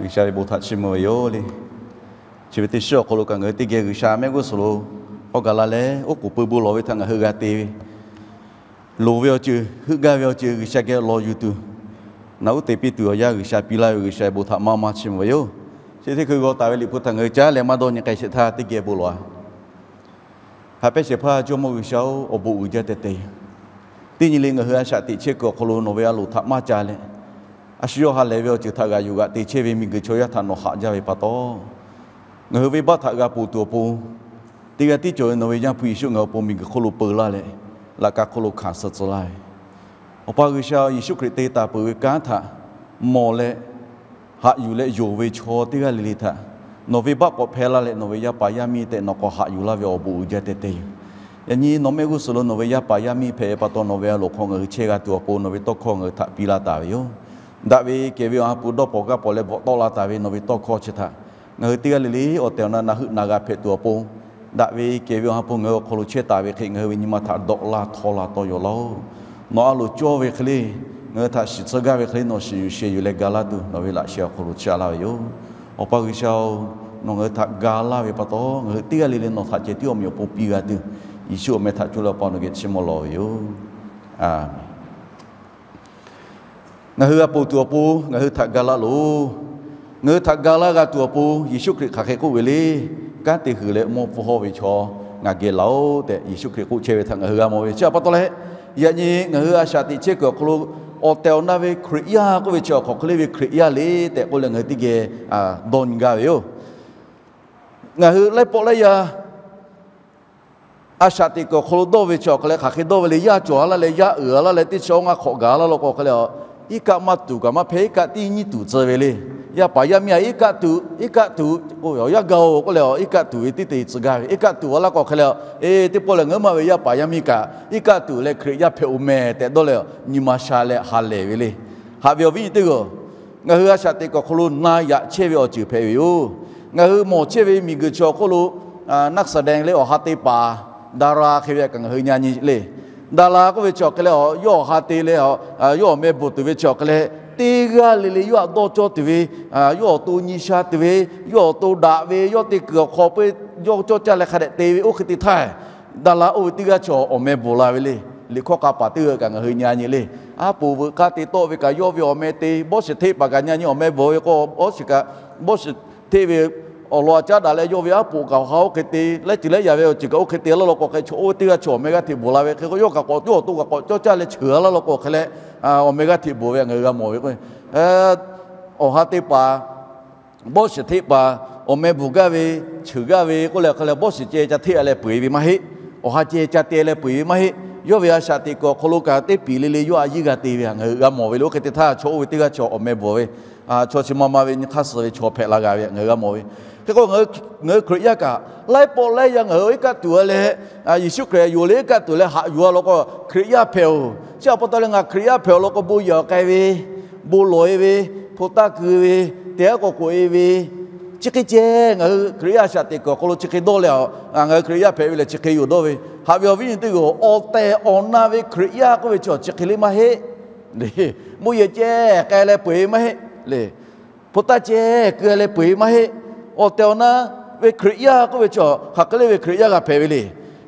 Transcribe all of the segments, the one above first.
G'uiˬsha ve bon htaꞈ chiˇ mvuh ve yoˬ le. Chi ve teˇ shiˉ awˬ hk'aw lo kaꞈ ngaˬ hui teˇ geh G'uiˬsha mehˆ g'uˇ suhˍ lo k'awꞈ gaˬ la leh, oˉ k'oˍ pui bon lawˬ ve htaꞈ ngaˬ hui g'a te ve, loˍ ve awˬ ceuˬ, heuˆ gaˇ ve awˬ ceuˬ G'uiˬsha geh lawˬ yuˬ tuˬ, naꞈ uˉ te piˇ tuˬ awˬ yanˇ G'uiˬsha piˇ laˇ ve G'uiˬsha ve bon htaꞈ maˇ maˇ chiˇ mvuh ve yoˬ. Chi teˇ hkui g'aw taˍ ve Liꞈ hpu htaꞈ ngaˬ hui caˉ leh maˇ dawˇ nyi k'ai sheˍ htaˇ, teˇ geh bon lawˬ-a. Haꞈ pehˇ shehˍ hpaˇ Jawˇmawˇ G'uiˬsha-oˬ, awˬ bon uiˍ jaˇ teh teh yoˬ. Teˇ nyi le ngaˬ hui a shaꞈ teꞈ chehˇ kuiˬ awˬ hk'aw lo nawˬ ve a loˍ htaꞈ maˇ ca leh, a shu yawˇ ha lehˬ ve awˬ ceuˬ htaꞈ g'aꞈ yuˬ g'aꞈ te chehˇ ve miˬguiˬ chaw yaˇ htaꞈ nawˬ haꞈ jaˇ ve pa taw, ngaˬ hui venˇbaˆ htaꞈ g'a ponˬ tuˬ awˬ pon, teˇ g'aˇ tiˉ cawˬ ve nawˬ ve Yaˇ hpu Yeˍsuˆ ngaˬ hui awˬ pon miˬguiˬ hk'oˆ lo peu laˇ leh, laꞈ ka hk'oˆ lo hkanˍ suh tcuh laˇ ve, Awˬ pa G'uiˬsha, Yeˍsuˆ Hkriꞈ te taˍ peuˬ ve kanˉ htaꞈ mawˬ leh, haꞈ yuˬ leh yonˍ ve chaw teˇ g'aˇ le le htaꞈ nawˬ venˇbaˆ k'awꞈ hpehˇ laˇ leh, nawˬ ve yaˇ paˍ yaˇ miˇ tehꞈ nawˬ k'awꞈ haꞈ yuˬ laˇ ve awˬ bon uiˍ jaˇ teh teh yoˬ. Yaꞈ nyi nawˬ mehˆ g'uˇ suhˍ lo nawˬ ve yaˇ paˍ yaˇ miˇ hpehꞈ ve pa taw, nawˬ ve a loˍ hk'aw ngaˬ hui chehˇ g'a tuˬ awˬ pon nawˬ ve tawˇ hkawˇ ngaˬ hui htaꞈ piˇ laˇ taˍ ve yoˬ. Daꞈ ve kehˬ ve Awˬ ha hpu dawˇ pawnˍ gaˇ pawnˍ leh bvuhꞈ tawˆ la taˍ ve nawˬ ve tawˇ hkawˇ chi htaꞈ ngaˬ hui teˇ g'aˇ le le awˬ tehˬ awˬ na na heuˆ na g'a hpehꞈ tuˬ awˬ pon, daꞈ ve kehˬ ve Awˬ ha hpu ngaˬ hui awˬ hk'aw lo chehˇ taˍ ve hk'e, ngaˬ hui ve nyi ma htaꞈ dawꞈ laˇ htawˇ la tawˇ yaw laˇ-oˬ. Nawˬ a loˍ cawˇ ve hk'e le, ngaˬ hui htaꞈ shiˍ tcuh gaˇ ve hk'e le, nawˬ shiˍ yuˬ sheh yuˬ leh ga laˇ tuˬ nawˬ ve laꞈ sheh awˬ hk'aw lo chaꞈ laˇ ve yoˬ. Awˬ pa G'uiˬsha-oˬ, nawˬ ngaˬ hui htaꞈ ga laˇ ve pa taw, ngaˬ hui teˇ g'aˇ le le nawˬ htaꞈ ceh tiˉ awˬ meꞈ awˬ pon piˇ g'a tuˬ, Yeˍsuˆ awˬ meh htaꞈ co leh Awˬ pa nawˬ geh chiˇ mvuh lawˬ ve yoˬ. Aˬ, ngaˬ hui g'a ponˬ tuˬ awˬ pon ngaˬ hui htaꞈ ga laˇ loˬ. Ngaˬ hui htaꞈ ga laˇ g'a tuˬ awˬ pon Yeˍsuˆ Hkriꞈ hk'aˬ hk'e k'oˆ ve le. Kanˉ te huiˍ leh mawˇ pfuhˇ hawˇ ve chaw ngaˬ geh laˬ-oˬ tehꞈ Yeˍsuˆ Hkriꞈ k'oˆ chehˇ ve htaꞈ ngaˬ hui g'a mawˬ ve. Chi htaꞈ pa taw leh, yaꞈ nyi ngaˬ hui a shaꞈ teꞈ chehˇ kuiˬ awˬ hk'aw lo awˬ tehˬ awˬ na ve Hkriꞈ yaˇ k'oˆ ve chi awˬ hk'aw hk'e le ve Hkriꞈ yaˇ le tehꞈ k'oˆ leh ngaˬ hui teˇ geh dawˇ nyi gaˇ ve yoˬ. Ngaˬ hui laiˉ pawˆ laiˉ yaˇ a shaꞈ teꞈ kuiˬ awˬ hk'aw lo dawˇ ve chi awˬ hk'e leh hk'aˬ hk'e dawˇ ve le. Yaˇ cawˬ a laˇ leh yaˇ uiˍ a laˇ leh teˇ chi awˇ ngaˇ hk'awꞈ gaˬ laˇ law k'o hk'e leh, iˉ kaˆ maˇ tuˍ kaꞈ maˇ hpehˇ, iˉ kaˆ tiˉ nyiˇ tuˍ tcuh ve le. Yaˇ paˍ yaˇ miˇ a iˉ kaˆ tuˍ, iˉ kaˆ tuˍ, yaˇ gaˬ-oˬ k'oˆ leh, iˉ kaˆ tuˍ ve tiˉ te tcuh gaˇ ve. Iˉ kaˆ tuˍ a laˇ k'o hk'e leh, e, teˇ pawˆ leh ngaˬ hui maˇ ve yaˇ paˍ yaˇ miˇ kaꞈ iˉ kaˆ tuˍ leh Hkriꞈ yaˇ hpehꞈ-oˬ meh tehꞈ dawˇ leh, nyi ma sha leh ha lehˬ ve le. Haꞈ ve awˬ viˉ nyi teˇ g'aˇ, ngaˬ hui a shaꞈ teꞈ kuiˬ awˬ hk'aw lo na yaꞈ chehˇ ve awˬ ceuˬ hpehꞈ ve yoˬ. Ngaˬ hui mawˬ chehˇ ve miˬguiˬ chi awˬ hk'oˆ lo นักแสดง leh awˬ ha te paˍ ดารา hk'e ve kaꞈ ngaˬ hui nyi nyi le. ดารา k'oˆ ve chi awˬ hk'e leh, yawˇ awˬ ha te leh, yawˇ awˬ meh bvuhˬ tuˬ ve chi awˬ hk'e leh, teˇ g'aˇ le le yawˇ htaꞈ dawˇ cawˇ tuˬ ve, yawˇ awˬ to nyi sha tuˬ ve, yawˇ awˬ to daꞈ ve, yawˇ te kuiˬ awˬ hk'aw peu yawˇ cawˇ caˇ leh hk'a dehꞈ te ve oˇ hk'e te htaˇ, ดารา oˇ ve teˇ g'aˇ chi awˬ meh bvuhˬ la ve le. Liꞈ hkawˇ k'a paˍ teˇ g'aˇ kaꞈ ngaˬ hui nyi nyi le. Aˉ poꞈ veuꞈ k'aˇ te tawˆ ve kaꞈ yawˇ ve awˬ meh te, บอส sheˍ hteˆ paˍ kaꞈ nyi nyi awˬ meh bvuhˬ ve k'o, บอส sheˍ kaꞈ, บอส sheˍ hteˆ ve awˬ lawn a caˉ daꞈ leh yawˇ ve aˉ poꞈ kaꞈ awˬ ha oˇ hk'e te, laiˉ ceuˬ laiˉ yaꞈ ve awˬ ceuˬ kaꞈ oˇ hk'e te laˇ law k'o hk'e, chaw oˇ ve teˇ g'aˇ chi awˬ meh g'aˇ hteꞈ bvuhˬ la ve hk'e k'o, yawˇ kaꞈ k'awꞈ yawˇ awˬ to kaꞈ k'awꞈ cawˇ caˇ leh cheuˬ a laˇ law k'o hk'e leh, awˬ meh g'aˇ hteꞈ bvuhˬ ve ngaˬ hui g'a mawˬ ve k'o, awˬ ha te paˍ บอส sheˍ hteˆ paˍ awˬ meh bvuhˬ gaˇ ve, cheuˬ gaˇ ve k'oˆ leh hk'e leh, บอส sheˍ ceh ca hteˆ a leh peu eˬ ve maˇ heˆ. Awˬ ha ceh ca te leh peu eˬ ve maˇ heˆ. Yawˇ ve a shaꞈ teꞈ kuiˬ awˬ hk'aw lo kaꞈ teˇ piˍ le le yawˇ a yiˇ g'a te ve ngaˬ hui g'a mawˬ ve le. Oˇ hk'e te htaˇ chaw oˇ ve teˇ g'aˇ chi awˬ meh bvuhˬ ve, chaw chi ma ma ve nyi hk'aˇ suh ve chaw hpehꞈ la g'a ve ngaˬ hui g'a mawˬ ve. Hk'e k'o, ngaˬ hui Hkriꞈ yaˇ kaꞈ laiˉ pawˆ laiˉ yaˇ ngaˬ hui iˉ kaˆ tuˬ a leh, Yeˍsuˆ Hkriꞈ yonˍ leh iˉ kaˆ tuˬ leh haꞈ yuˬ a law k'o, Hkriꞈ yaˇ hpehꞈ-oˬ. Chi htaꞈ pa taw leh ngaˬ Hkriꞈ yaˇ hpehꞈ awˬ lawn k'o, bon yehˬ awˬ k'ai ve, bon lawˬ e ve, hpu taˇ keu ve, te aˉ k'awꞈ k'oꞈ e ve, chi hk'e ceh ngaˬ hui Hkriꞈ yaˇ a shaꞈ teꞈ kuiˬ awˬ hk'aw lo chi hk'e dawˇ leh, ngaˬ hui Hkriꞈ yaˇ hpehꞈ ve lehˬ chi hk'e yoˬ dawˇ ve. Haꞈ ve awˬ viˉ nyi teˇ g'aˇ, awˬ tehˬ awˬ na ve Hkriꞈ yaˇ k'oˆ ve chi chi hk'e le maˇ heˆ. Bon yehˬ ceh k'ai leh peu eˬ ve maˇ heˆ le. Hpu taˇ ceh keu leh peu eˬ ve maˇ heˆ. Awˬ tehˬ awˬ na ve Hkriꞈ yaˇ k'oˆ ve chi hk'aˬ hk'e le ve Hkriꞈ yaˇ g'a hpehꞈ ve le.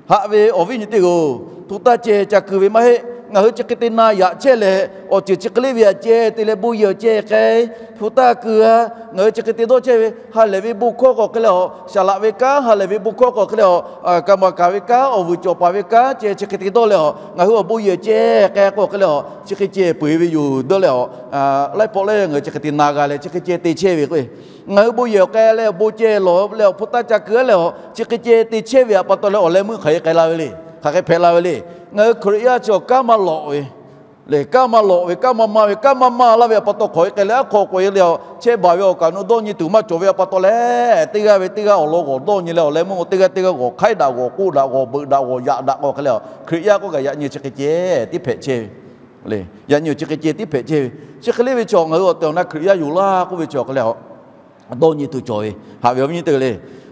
Haꞈ ve awˬ viˉ nyi teˇ g'aˇ, hpu taˇ ceh ca keu ve maˇ heˆ. Ngaˬ hui chi hk'e te na yaꞈ chehˇ leh, awˬ ceuˬ chi hk'e le ve aꞈ ceh te leh bon yehˬ awˬ ceh k'ai, hpu taˇ keu a, ngaˬ hui chi hk'e te dawˇ chehˇ ve ha lehˬ ve bon hkawˇ k'o hk'e leh a, saˍ laꞈ ve kanˉ ha lehˬ ve bon hkawˇ k'o hk'e leh a, kaˍ maˍ kaˍ ve kanˉ, awˬ vuiˬ cawˬ paˍ ve kanˉ ceh chi hk'e te dawˇ leh a, ngaˬ hui awˬ bon yehˬ ceh k'ai k'o hk'e leh a, chi hk'e ceh peu eˬ ve yoˬ dawˇ leh a, laiˉ pawˆ leh ngaˬ hui chi hk'e te na g'a leh chi hk'e ceh te chehˇ ve k'o, ngaˬ hui bon yehˬ awˬ k'ai leh awˬ bon ceh lawˬ leh awˬ hpu taˇ ca keu a leh a, chi hk'e ceh te chehˇ ve aꞈ pa taw leh awˬ leh meuˇ hk'aˬ hk'e k'ai la ve le. Hk'aˬ hk'e hpehꞈ la ve le. Ngaˬ hui Hkriꞈ yaˇ chi awˬ kanˉ maˇ lawꞈ ve le, kanˉ maˇ lawꞈ ve, kanˉ maˇ maˇ ve, kanˉ maˇ maˇ laˇ ve aꞈ pa taw hk'aˬ hk'e k'ai leh aˉ hk'aw k'oꞈ e leh a, chehˇ baˬ ve awˬ kaꞈ nu dawˇ nyi tuˬ maˇ cawˬ ve aꞈ pa taw leh, teˇ g'aˇ ve teˇ g'aˇ awˬ lawn g'awˬ dawˇ nyi leh awˬ leh meuˇ teˇ g'aˇ teˇ g'aˇ g'awˬ hk'aiˉ daꞈ g'awˬ k'oˆ daꞈ g'awˬ beuꞈ daꞈ g'awˬ yaꞈ daꞈ k'o hk'e leh a, Hkriꞈ yaˇ k'oˆ kaꞈ yaꞈ nyi chi hk'e ceh tiˉ hpehꞈ chehˇ ve le. Yaꞈ nyi chi hk'e ceh tiˉ hpehꞈ chehˇ ve. Chi hk'e le ve chaw ngaˬ hui awˬ tehˬ awˬ na Hkriꞈ yaˇ yoˬ laˇ k'oˆ ve chaw hk'e leh a, dawˇ nyi tuˬ cawˬ ve. Haꞈ ve awˬ viˉ nyi teˇ g'aˇ le.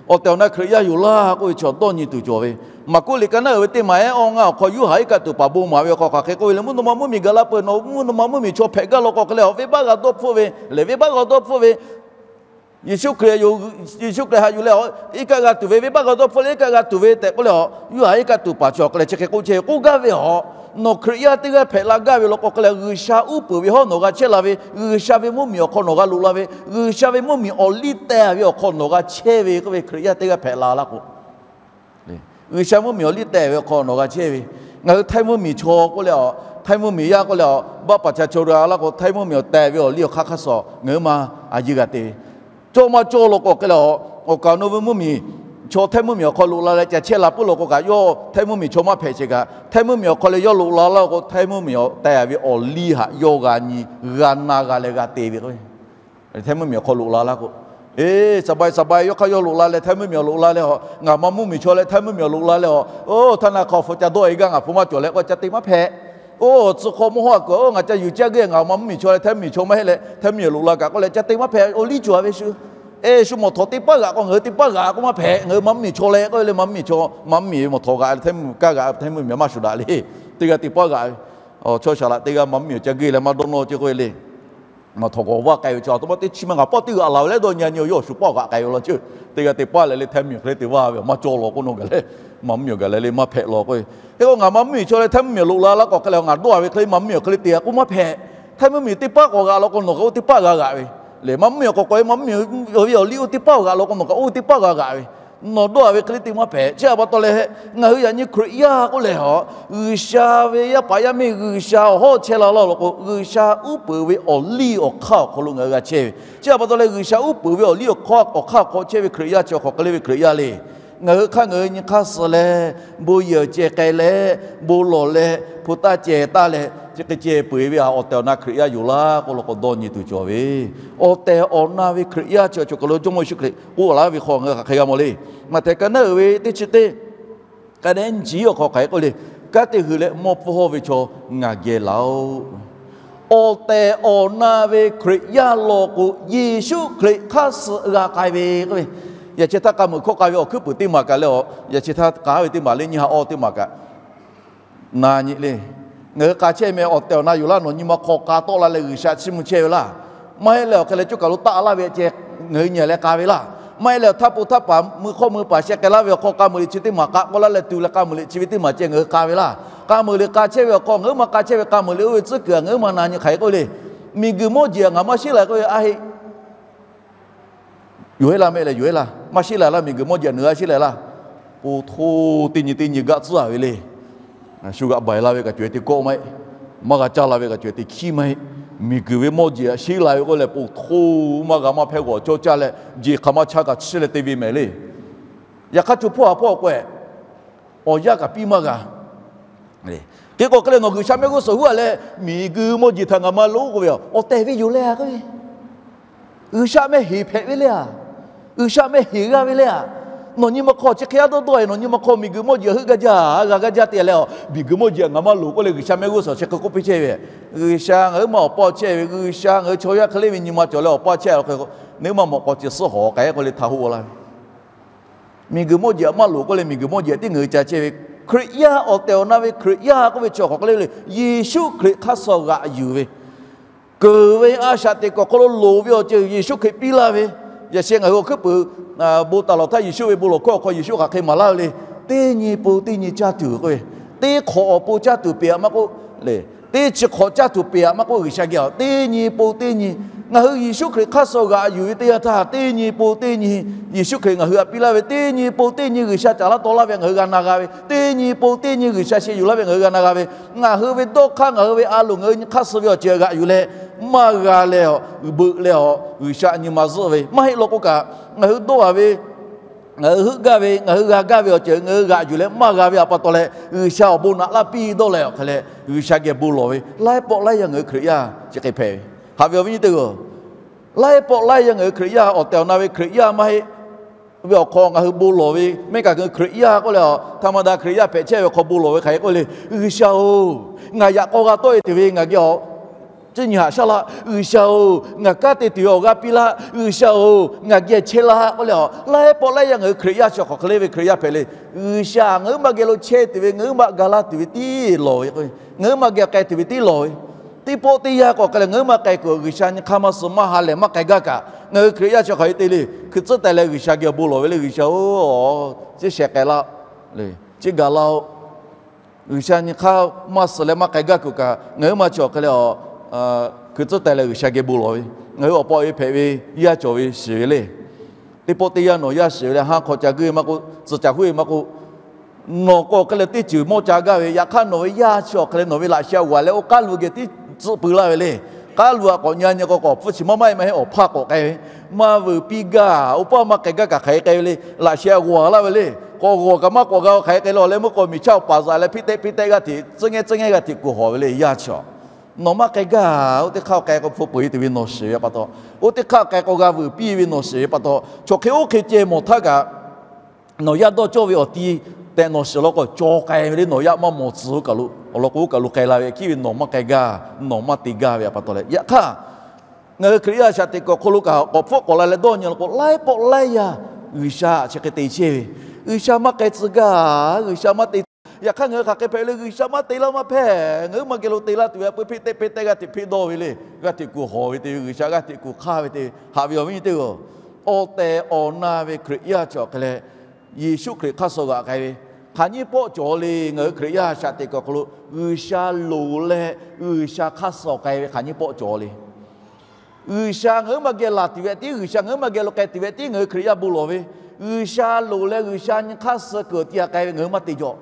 Awˬ tehˬ awˬ na Hkriꞈ yaˇ yoˬ laˇ k'oˆ ve chaw dawˇ nyi tuˬ cawˬ ve. Maˍkuˆ liꞈ ka naˉ uiˍ ve teˇ maˬ ehˉ awˇ ngaˇ awˬ hk'aw Yoˇhanˬ iˉ kaˆ tuˬ paˍ bon maˍ ve awˬ hk'aw hk'aˬ hk'e k'oˆ ve le, mvuhˇ naw ma mvuhˇmiˬ gaˬ la peuˬ nawˬ mvuhˇ naw ma mvuhˇmiˬ chaw hpehꞈ gaˇ law k'o hk'e leh a, venˇbaˆ g'a dawˇ hpfuhˆ ve le, venˇbaˆ g'a dawˇ hpfuhˆ ve Yeˍsuˆ Hkriꞈ yoˬ, Yeˍsuˆ Hkriꞈ haꞈ yuˬ leh a, iˉ kaˆ g'a tuˬ ve, venˇbaˆ g'a dawˇ hpfuhˆ leh iˉ kaˆ g'a tuˬ ve tehꞈ k'oˆ leh a, yuˇ haꞈ iˉ kaˆ tuˬ paˍ chi awˬ hk'aw leh chi hk'e k'oˆ chehˇ ve k'oˆ gaˇ ve a, nawˬ Hkriꞈ yaˇ teˇ g'aˇ hpehꞈ la gaˇ ve law k'o hk'e leh, G'uiˬsha uˉ peunˍ ve hawˉ nawˬ g'a chehˇ la ve, G'uiˬsha ve mvuhˇmiˬ awˬ hk'aw nawˬ g'a loꞈ la ve, G'uiˬsha ve mvuhˇmiˬ awˬ liˇ teh ve awˬ hk'aw nawˬ g'a chehˇ ve k'oˆ ve Hkriꞈ yaˇ teˇ g'aˇ hpehꞈ la laˇ k'o, G'uiˬsha mvuhˇmiˬ awˬ liˇ teh ve awˬ hk'aw nawˬ g'a chehˇ ve. Ngaˬ hui htaiˇ mvuhˇmiˬ chaw k'oˆ leh a, htaiˇ mvuhˇmiˬ yaˇ k'oˆ leh a, baˆ paˍ ca chaw g'a laˇ k'o, htaiˇ mvuhˇmiˬ awˬ teh ve awˬ liˇ awˬ hk'aˇ hk'aˇ suh ngaˬ hui ma a yiˇ g'a te ve. Cawˇ maˇ cawˇ law k'o hk'e leh a, awˬ kaˍ awˬ nu ve mvuhˇmiˬ chaw htaiˇ mvuhˇmiˬ awˬ hk'aw loꞈ la leh ca chehˇ la puiˉ law k'o kaꞈ, yawˇ htaiˇ mvuhˇmiˬ chaw maˇ hpehꞈ sheˍ kaꞈ, htaiˇ mvuhˇmiˬ awˬ hk'aw leh yawˇ loꞈ la laˇ k'o, htaiˇ mvuhˇmiˬ awˬ teh ve awˬ liˇ haꞈ yawˇ g'a nyi, g'a na g'a leh g'a te ve k'o, htaiˇ mvuhˇmiˬ awˬ hk'aw loꞈ la laˇ k'o, eˬ, saˍbai saˍbai yawˇ hk'aˇ yawˇ loꞈ la leh htaiˇ mvuhˇmiˬ awˬ loꞈ la leh a, ngaˬ ma mvuhˇmiˬ chaw leh htaiˇ mvuhˇmiˬ awˬ loꞈ la leh a, oˇ htaˇ na hk'aw hpu ca dawˇ e gaˇ ngaˬ hpu maˇ cawˬ leh k'o ca te maˇ hpehꞈ. Oˇ tcuh hk'aw mawˇ hawˉ a kuˬ, oˇ ngaˬ ca yuˬ caˇ g'uˇ ngaˬ ma mvuhˇmiˬ chaw leh htaiˇ mvuhˇmiˬ chaw maˇ heˆ leh htaiˇ mvuhˇmiˬ awˬ loꞈ la kaꞈ k'oˆ leh ca te maˇ hpehꞈ. Awˬ liˇ cawˬ a ve shu, eˬ, shu mawˬ htawˍ teˇ paˉ g'aꞈ k'o ngaˬ hui teˇ paˉ g'aꞈ k'oˆ maˇ hpehꞈ. Ngaˬ hui ma mvuhˇmiˬ chaw leh k'oˆ ve le, ma mvuhˇmiˬ chaw, ma mvuhˇmiˬ ve mawˬ htawˍ g'aꞈ ve htaiˇ mvuhˇmiˬ kaˇ g'aꞈ ve htaiˇ mvuhˇmiˬ maˇ shuˍ daꞈ le. Teˇ g'aˇ teˇ paˉ g'aꞈ ve, chaw shaˍ laꞈ teˇ g'aˇ ma mvuhˇmiˬ awˬ ca g'uˇ leh maˇ dawˇ nawˇ ceh k'oˆ ve le. Mawˬ htawˍ k'awꞈ vaˇ k'ai ve chaw a htoꞈ ma teˇ chi ma ngaˬ pawˆ teˇ g'aꞈ laˬ ve leh dawˇ nyi a nyi yawˇ awˬ shu pawˆ g'aꞈ k'ai ve law ceuˬ. Teˇ g'aˇ teˇ paˉ leh le htaiˇ mvuhˇmiˬ hk'e le te vaˇ ve maˇ cawˇ law k'oˆ nawˬ gaˬ leh, ma mvuhˇmiˬ awˬ gaˬ leh le maˇ hpehꞈ law k'o, hk'e k'o ngaˬ ma mvuhˇmiˬ chaw leh htaiˇ mvuhˇmiˬ loꞈ la laˇ k'o hk'e leh ngaˬ dawˇ a ve hk'e le ma mvuhˇmiˬ awˬ hk'e le te a k'oˆ maˇ hpehꞈ. Htaiˇ mvuhˇmiˬ teˇ paˉ k'awꞈ g'aꞈ law k'o nawˬ kaꞈ oˇ teˇ paˉ g'a g'aꞈ ve le. Ma mvuhˇmiˬ awˬ k'awꞈ k'awꞈ e ma mvuhˇmiˬ awˬ ve awˬ liˇ oˇ teˇ paˉ g'aꞈ law k'o nawˬ kaꞈ oˇ teˇ paˉ g'a g'aꞈ ve. Nawˬ dawˇ a ve hk'e le te maˇ hpehꞈ. Chi a pa taw leh, ngaˬ hui yaꞈ nyi Hkriꞈ yaˇ k'oˆ leh a, G'uiˬsha ve yaˇ paˍ yaˇ miˇ G'uiˬsha awˬ hawˉ chehˇ la laˇ law k'o, G'uiˬsha uˉ peunˍ ve awˬ liˇ awˬ hk'aˇ awˬ hk'aw lo ngaˬ hui g'a chehˇ ve. Chi a pa taw leh G'uiˬsha uˉ peunˍ ve awˬ liˇ awˬ hk'aˇ awˬ hk'aˇ hk'aw chehˇ ve Hkriꞈ yaˇ chi awˬ hk'aw hk'e le ve Hkriꞈ yaˇ le. Ngaˬ hui hk'aˇ ngaˬ hui nyi hk'aˇ suh leh, bon yehˬ ceh k'ai leh, bon lawˬ leh, hpu taˇ ceh taˇ leh, chi hk'e ceh peu eˬ ve a awˬ tehˬ awˬ na Hkriꞈ yaˇ yoˬ laˇ k'oˆ law k'o dawˇ nyi tuˬ cawˬ ve. Awˬ tehˬ awˬ na ve Hkriꞈ yaˇ chi awˬ cawˬ kaˬ lo Jawˇmawˇ Yeˍsuˆ Hkriꞈ k'oˆ laˇ ve hk'aw ngaˬ hui hk'aˬ hk'e g'a mawˬ le. Maꞈhtehˍ ka naˉ uiˍ ve teˇ chi teˇ ka nehˉ nyiˇ chi awˬ hk'aw hk'aˬ hk'e k'oˆ le, Kanˉ te hui leh mawˇ pfuhˇ hawˇ ve chaw ngaˬ geh laˬ-oꞈ. Awˬ tehˬ awˬ na ve Hkriꞈ yaˇ law k'o, Yeˍsuˆ Hkriꞈ hk'aˇ suh g'a k'ai ve k'oˆ ve, yaꞈ chi htaˇ k'a meuˬ hkawˇ k'a ve awˬ hkuiˉ puiˍ teˇ maˬ kaꞈ leh a, yaꞈ chi htaˇ k'a ve teˇ maˬ le nyi ha awˇ teˇ maˬ kaꞈ na nyi le. Ngaˬ hui k'a chehˇ meh awˬ tehˬ awˬ na yoˬ laˇ, nawˬ nyi ma hk'aw k'a tawˆ la leh G'uiˬsha chiˇ mvuh chehˇ ve laˇ. Maˇ heˆ leh awˬ hk'e leh coˇ kaˬ lo taˆ laˇ ve ceh ngaˬ hui nyi leh k'a ve laˇ. Maˇ heˆ leh htaˇ po htaˇ paˍ mui hk'awˇ mui paˍ sheh k'ai laˇ ve awˬ hk'aw k'a meuˬ liꞈ chi teˇ maˬ k'a k'awꞈ laˇ leh tu leh k'a meuˬ liꞈ chi ve teˇ maˬ ceh ngaˬ hui k'a ve laˇ. K'a meuˬ liꞈ k'a chehˇ ve awˬ hk'aw ngaˬ hui ma k'a chehˇ ve k'a meuˬ liꞈ oˇ ve tcuhˉ kuiˬ a ngaˬ hui ma na nyi hk'aˬ hk'e k'oˆ le. Miˬguiˬ mawˇ jeˬ a ngaˬ maˇ sheˉ la k'oˆ ve a heˆ. Yoˬ heˆ laˇ mehˆ leh yoˬ heˆ laˇ, maˇ sheˉ la laˇ, miˬguiˬ mawˇ jeˬ a nawˬ g'a sheˉ la laˇ. Po hto teˇ nyi teˇ nyi gaˆ tcuhˉ a ve le. Shu g'aꞈ baiˬ la ve kaꞈ cawˬ e te kawˆ maˇ heˆ. Maˇ g'a caˇ la ve kaꞈ cawˬ e te hkiˉ maˇ heˆ. Miˬguiˬ ve mawˇ jeˬ a sheˉ la ve k'oˆ leh po hto maˇ g'a maˇ hpehˇ g'awˬ cawˇ caˇ leh jeˬ hk'aˬ ma cha kaꞈ chiˇ leh te ve mehˍ le. Yaꞈ hk'aˇ co hpawˇ a hpawˇ k'awehꞈ awˬ yanˇ kaꞈ piˇ maˇ g'a. Hk'e k'o hk'e leh nawˬ G'uiˬsha mehˆ g'uˇ suhˍ huˉ a leh miˬguiˬ mawˇ jeˬ htaꞈ ngaˬ ma loꞈ k'oˆ ve a, awˬ tehˬ ve yoˬ le a k'o, G'uiˬsha mehˆ heˍ hpehꞈ ve le a, G'uiˬsha mehˆ heˍ g'a ve le a. Nawˬ nyi ma hk'aw chi hk'e a dawˇ dawˇ e, nawˬ nyi ma hk'aw miˬguiˬ mawˇ jeˬ a heuˆ gaˇ jaˇ, g'a gaˇ jaˇ te leh a, miˬguiˬ mawˇ jeˬ a ngaˬ maˇ loꞈ k'oˆ leh G'uiˬsha mehˆ g'uˇ suhˍ chi hk'e k'oˆ piˇ chehˇ ve. G'uiˬsha ngaˬ hui ma awˬ pa chehˇ ve, G'uiˬsha ngaˬ hui chaw yaˇ hk'e le ve nyi ma cawˬ leh awˬ pa chehˇ a hk'e k'o, nawˬ hui ma mawꞈ k'aw ceh suhˉ hawˍ k'ai k'oˆ leh htaˇ hoˆ laˇ ve. Miˬguiˬ mawˇ jeˬ a maˇ loꞈ k'oˆ leh miˬguiˬ mawˇ jeˬ a tiˉ ngaˬ hui ca chehˇ ve. Hkriꞈ yaˇ awˬ tehˬ awˬ na ve Hkriꞈ yaˇ k'oˆ ve chi awˬ hk'aw hk'e le le Yeˍsuˆ Hkriꞈ hk'aˇ suh g'aꞈ yuˬ ve, keunˍ ve a shaꞈ teꞈ kuiˬ awˬ hk'aw lo loˍ ve awˬ ceuˬ Yeˍsuˆ Hkriꞈ piˇ laˇ ve. Yaꞈ sheh ngaˬ hui awˬ hkuiˉ puiˍ bon taˍ lawˬ htaˇ Yeˍsuˆ ve bon lawˬ hkawˇ awˬ hk'aw Yeˍsuˆ hk'aˬ hk'e maˍ laˇ ve le. Teˇ nyi po teˇ nyi caˇ tuˬ k'oˆ ve, teˇ hk'awꞈ awˬ pon caˇ tuˬ peꞈ aꞈ maˇ k'oˆ le, teˇ chi hk'awꞈ caˇ tuˬ peꞈ aꞈ maˇ k'oˆ, G'uiˬsha geh a teˇ nyi po teˇ nyi ngaˬ hui Yeˍsuˆ Hkriꞈ hk'aˇ suh g'aꞈ yuˬ ve teˇ yanˇ htaˇ, teˇ nyi po teˇ nyi Yeˍsuˆ Hkriꞈ ngaˬ hui htaꞈ piˇ laˇ ve, teˇ nyi po teˇ nyi G'uiˬsha caˍ laˇ taw laˇ ve ngaˬ hui g'a na g'a ve, teˇ nyi po teˇ nyi G'uiˬsha sheh yuˬ laˇ ve ngaˬ hui g'a na g'a ve, ngaˬ hui ve dawˇ hk'aˇ ngaˬ hui ve a loˍ ngaˬ hui nyi hk'aˇ suh ve awˬ ceuˬ g'aꞈ yuˬ leh maˇ g'a leh a, beuꞈ leh a, G'uiˬsha nyi ma zuhˆ ve maˇ heˆ law k'o kaꞈ, ngaˬ hui dawˇ a ve, ngaˬ hui heuˆ gaˇ ve, ngaˬ hui g'a gaˇ ve awˬ ceuˬ ngaˬ hui g'aꞈ yuˬ leh maˇ g'a ve a pa taw leh G'uiˬsha awˬ bon naꞈ laˇ piˇ dawˇ leh awˬ hk'e leh G'uiˬsha geh bon lawˬ ve laiˉ pawˆ laiˉ yaˇ ngaˬ hui Hkriꞈ yaˇ chi hk'e hpehꞈ ve. Haꞈ ve awˬ viˉ nyi teˇ g'aˇ, laiˉ pawˆ laiˉ yaˇ ngaˬ hui Hkriꞈ yaˇ awˬ tehˬ awˬ na ve Hkriꞈ yaˇ maˇ heˆ ve awˬ hk'aw ngaˬ hui bon lawˬ ve mehˆ kaꞈ ngaˬ hui Hkriꞈ yaˇ k'oˆ leh a, htaꞈ ma da Hkriꞈ yaˇ hpehꞈ chehˇ ve awˬ hk'aw bon lawˬ ve hk'aˬ hk'e k'oˆ le, G'uiˬsha-oˬ, ngaˬ yaꞈ k'aw g'a tawˆ e tuˬ ve ngaˬ geh a ciˉ nyi haꞈ shaˉ laˇ. G'uiˬsha-oˬ, ngaˬ kanˉ te tuˬ ve awˬ g'aˇ piˇ laˇ. G'uiˬsha-oˬ, ngaˬ geh chehˇ laˇ k'oˆ leh a, laiˉ pawˆ laiˉ yaˇ ngaˬ hui Hkriꞈ yaˇ chi awˬ hk'aˬ hk'e le ve Hkriꞈ yaˇ hpehꞈ le. G'uiˬsha ngaˬ huiˉ ma geh lo chehˇ tuˬ ve, ngaˬ huiˉ ma ga laˇ tuˬ ve tiˉ lawˬ ve k'o, ngaˬ huiˉ ma geh k'ai tuˬ ve tiˉ lawˬ ve Teˇ pawˆ teˇ yanˇ k'o hk'e leh ngaˬ hui maˇ k'ai kuiˬ, G'uiˬsha nyi hk'aˇ maˇ suh maˇ ha lehˬ maˇ k'ai gaˇ kaꞈ, ngaˬ hui Hkriꞈ yaˇ chi hk'aˬ hk'e te le, hkui tcuhˉ teh leh G'uiˬsha geh bon lawˬ ve le. G'uiˬsha-oˬ, chi shehˍ k'ai laˇ le, chi gaˬ laˇ-oˆ. G'uiˬsha nyi hk'aˇ maˇ suh leh maˇ k'ai gaˇ kuiˬ kaꞈ, ngaˬ hui maˇ chi awˬ hk'e leh, hkui tcuhˉ teh leh G'uiˬsha geh bon lawˬ ve, ngaˬ hui awˬ pa awˬ e hpehꞈ ve yaˇ cawˬ ve shiˍ ve le. Teˇ pawˆ teˇ yanˇ nawˬ yaˇ shiˍ ve leh, haˉ hk'aw ca guˇ ve maˇ k'oˆ, tcuh ca huˉ ve maˇ k'oˆ, nawˬ k'o hk'e leh teˇ ceuˬ mawˇ ca gaˇ ve, yaꞈ hk'aˇ nawˬ ve yaˇ chi awˬ hk'e leh nawˬ ve laꞈ sheh g'aˬ leh oˇ k'aˉ lu geh tiˉ tcuhˆ pui laˇ ve le. K'aˉ lu a k'awꞈ nyi a nyi k'o, k'awꞈ hpfuhˇ chi maˇ maˇ heˆ maˇ heˆ, awˬ hpaˇ k'awꞈ k'ai ve, maˇ vuiˬ piˇ gaˇ, oˇ paˇ maˇ k'ai gaˇ kaꞈ hk'aˬ hk'e k'ai ve le. Laꞈ sheh g'aˬ laˇ ve le. K'awꞈ g'aˬ kaꞈ maˇ k'awꞈ g'a, hk'aˬ hk'e k'ai leh awˬ leh meuˇ k'o miˬ chaˇ awˬ paˍ zaꞈ leh hpiˆ tehˆ hpiˆ tehˆ g'aˇ hteꞈ tcuhˉ ngehˇ tcuhˉ ngehˇ g'aˇ hteꞈ kuˬ hawˬ ve le. Yaˇ chi nawˬ maˇ k'ai gaˇ, oˇ teˇ hk'aˇ k'ai k'o hpu peuˬ e tuˬ ve nawˬ shiˍ ve pa taw, oˇ teˇ hk'aˇ k'ai k'o g'a vuiˬ piˇ ve nawˬ shiˍ ve pa taw, chaw hk'e oˇ hk'e ceh mawˬ htaˇ kaꞈ, nawˬ yaˇ dawˇ cawˇ ve awˬ ti tehꞈ nawˬ shiˍ law k'o, caw k'ai ve le. Nawˬ yaˇ maˇ mawˬ tcuh oˇ kaˬ lo, awˬ lawn k'o oˇ kaˬ lo k'ai la ve hkiˉ ve, nawˬ maˇ k'ai gaˇ, nawˬ maˇ te gaˇ ve pa taw leh, yaꞈ hk'aˇ ngaˬ hui Hkriꞈ yaˇ shaꞈ teꞈ kuiˬ awˬ hk'aw lo kaꞈ k'awꞈ hpfuhˆ k'awꞈ la leh dawˇ nyi law k'o, laiˉ pawˆ laiˉ yaˇ G'uiˬsha chi hk'e te chehˇ ve, G'uiˬsha maˇ k'ai tcuh gaˇ, G'uiˬsha maˇ te tcuh. Yaꞈ hk'aˇ ngaˬ hui hk'aˬ hk'e hpehꞈ le, G'uiˬsha maˇ te laˇ maˇ hpehꞈ, ngaˬ hui maˇ geh lo te laˇ tuˬ ve a pui hpiˆ tehˆ hpiˆ tehˆ g'aˇ hteꞈ hpiˆ dawˇ ve le. G'aˇ hteꞈ kuˬ hawˬ ve te ve, G'uiˬsha g'aˇ hteꞈ kuˬ hk'aˇ ve te ve, haꞈ ve awˬ viˉ nyi teˇ g'aˇ, awˬ tehˬ awˬ na ve Hkriꞈ yaˇ chi awˬ hk'e leh Yeˍsuˆ Hkriꞈ hk'aˇ suh g'aꞈ k'ai ve hk'aˬ nyiˇ pawˆ cawˬ le. Ngaˬ hui Hkriꞈ yaˇ shaꞈ teꞈ kuiˬ awˬ hk'aw lo G'uiˬsha loˍ leh G'uiˬsha hk'aˇ suh k'ai ve hk'aˬ nyiˇ pawˆ cawˬ le. G'uiˬsha ngaˬ hui maˇ geh laˬ tuˬ ve tiˉ, G'uiˬsha ngaˬ hui maˇ geh lo k'ai tuˬ ve tiˉ ngaˬ hui Hkriꞈ yaˇ bon lawˬ ve, G'uiˬsha loˍ leh G'uiˬsha nyi hk'aˇ suh kuiˬ awˬ ti a k'ai ve ngaˬ hui maˇ te jaw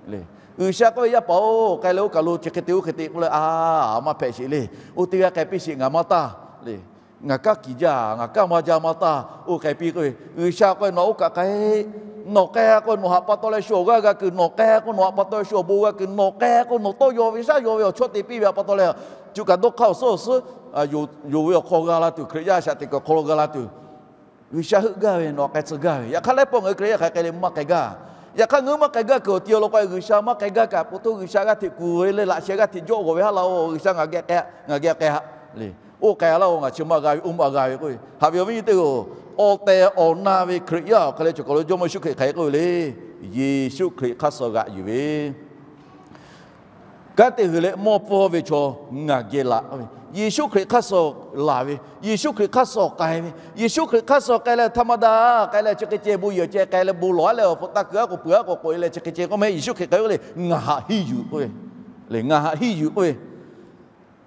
le. G'uiˬsha k'oˆ ve, Yaˇ paˍ-oˬ, k'ai leh oˇ kaˬ lo chi hk'e te oˇ hk'e te k'oˆ leh, a, maˇ hpehꞈ sheˍ le. Oˇ teˇ g'aˇ k'ai piˇ sheˍ, ngaˬ maˇ taˇ le. Ngaˬ kaˇ kiˬ jaˇ, ngaˬ kaˇ maˇ jaˇ maˇ taˇ, oˇ k'ai piˇ k'oˆ ve, G'uiˬsha k'oˆ ve, Nawˬ oˇ kaꞈ k'ai. Nawˬ k'ai k'o nawˬ haꞈ pa taw leh shu awˬ g'aˇ g'a kuiˬ, nawˬ k'ai k'o nawˬ haꞈ pa taw leh shu awˬ bon g'a kuiˬ, nawˬ k'ai k'o nawˬ tawˇ yaw ve shaˉ yaw ve awˬ chawˇ te piˇ ve pa taw leh, cuˇ kaꞈ dawˇ hk'aˇ awˬ suhˉ awˬ suhˉ yonˍ ve awˬ hk'aw g'a la tuˬ, Hkriꞈ yaˇ shaꞈ teꞈ kuiˬ awˬ hk'aw lo g'a la tuˬ, G'uiˬsha heuˆ gaˇ ve, nawˬ k'ai tcuh gaˇ ve. Yaꞈ hk'aˇ laiˉ pawˆ ngaˬ hui Hkriꞈ yaˇ hk'aˬ hk'e leh maˇ k'ai gaˇ. Yaꞈ hk'aˇ ngaˬ hui maˇ k'ai gaˇ kuiˬ awˬ ti awˬ lawn k'o, G'uiˬsha maˇ k'ai gaˇ kaꞈ, po htoˇ G'uiˬsha g'aˇ hteꞈ kuˬ ve leh laꞈ sheh g'aˇ hteꞈ jawˆ g'awˬ ve haˉ laˇ-oˬ, G'uiˬsha ngaˬ geh k'ai, ngaˬ geh k'ai haꞈ le. Oˇ k'ai laˇ-oˬ, ngaˬ chi maˇ g'a ve, oˇ maˇ g'a ve k'oˆ ve, haꞈ ve awˬ viˉ nyi teˇ g'aˇ, awˬ tehˬ awˬ na ve Hkriꞈ yaˇ awˬ hk'e leh cawˬ kaˬ lo Jawˇmawˇ Yeˍsuˆ Hkriꞈ hk'aˬ hk'e k'oˆ ve le. Yeˍsuˆ Hkriꞈ hk'aˇ suh g'aꞈ yuˬ ve kanˉ te huiˬ leh mawˇ pfuhˇ ve chaw ngaˬ geh laꞈ. Yeˍsuˆ Hkriꞈ hk'aˇ suh laˬ ve, Yeˍsuˆ Hkriꞈ hk'aˇ suh k'ai ve, Yeˍsuˆ Hkriꞈ hk'aˇ suh k'ai leh htaˇ maˇ daˇ k'ai leh chi hk'e ceh bon yehˬ ceh k'ai leh bon lawˬ a leh awˬ hpu taˇ kuiˬ a k'o peuˬ a k'o k'oꞈ e leh chi hk'e ceh k'oˆ meh. Yeˍsuˆ Hkriꞈ k'ai ve le, ngaˬ haꞈ hiˇ yuˬ k'oˆ ve, ngaˬ haꞈ hiˇ yuˬ k'oˆ ve,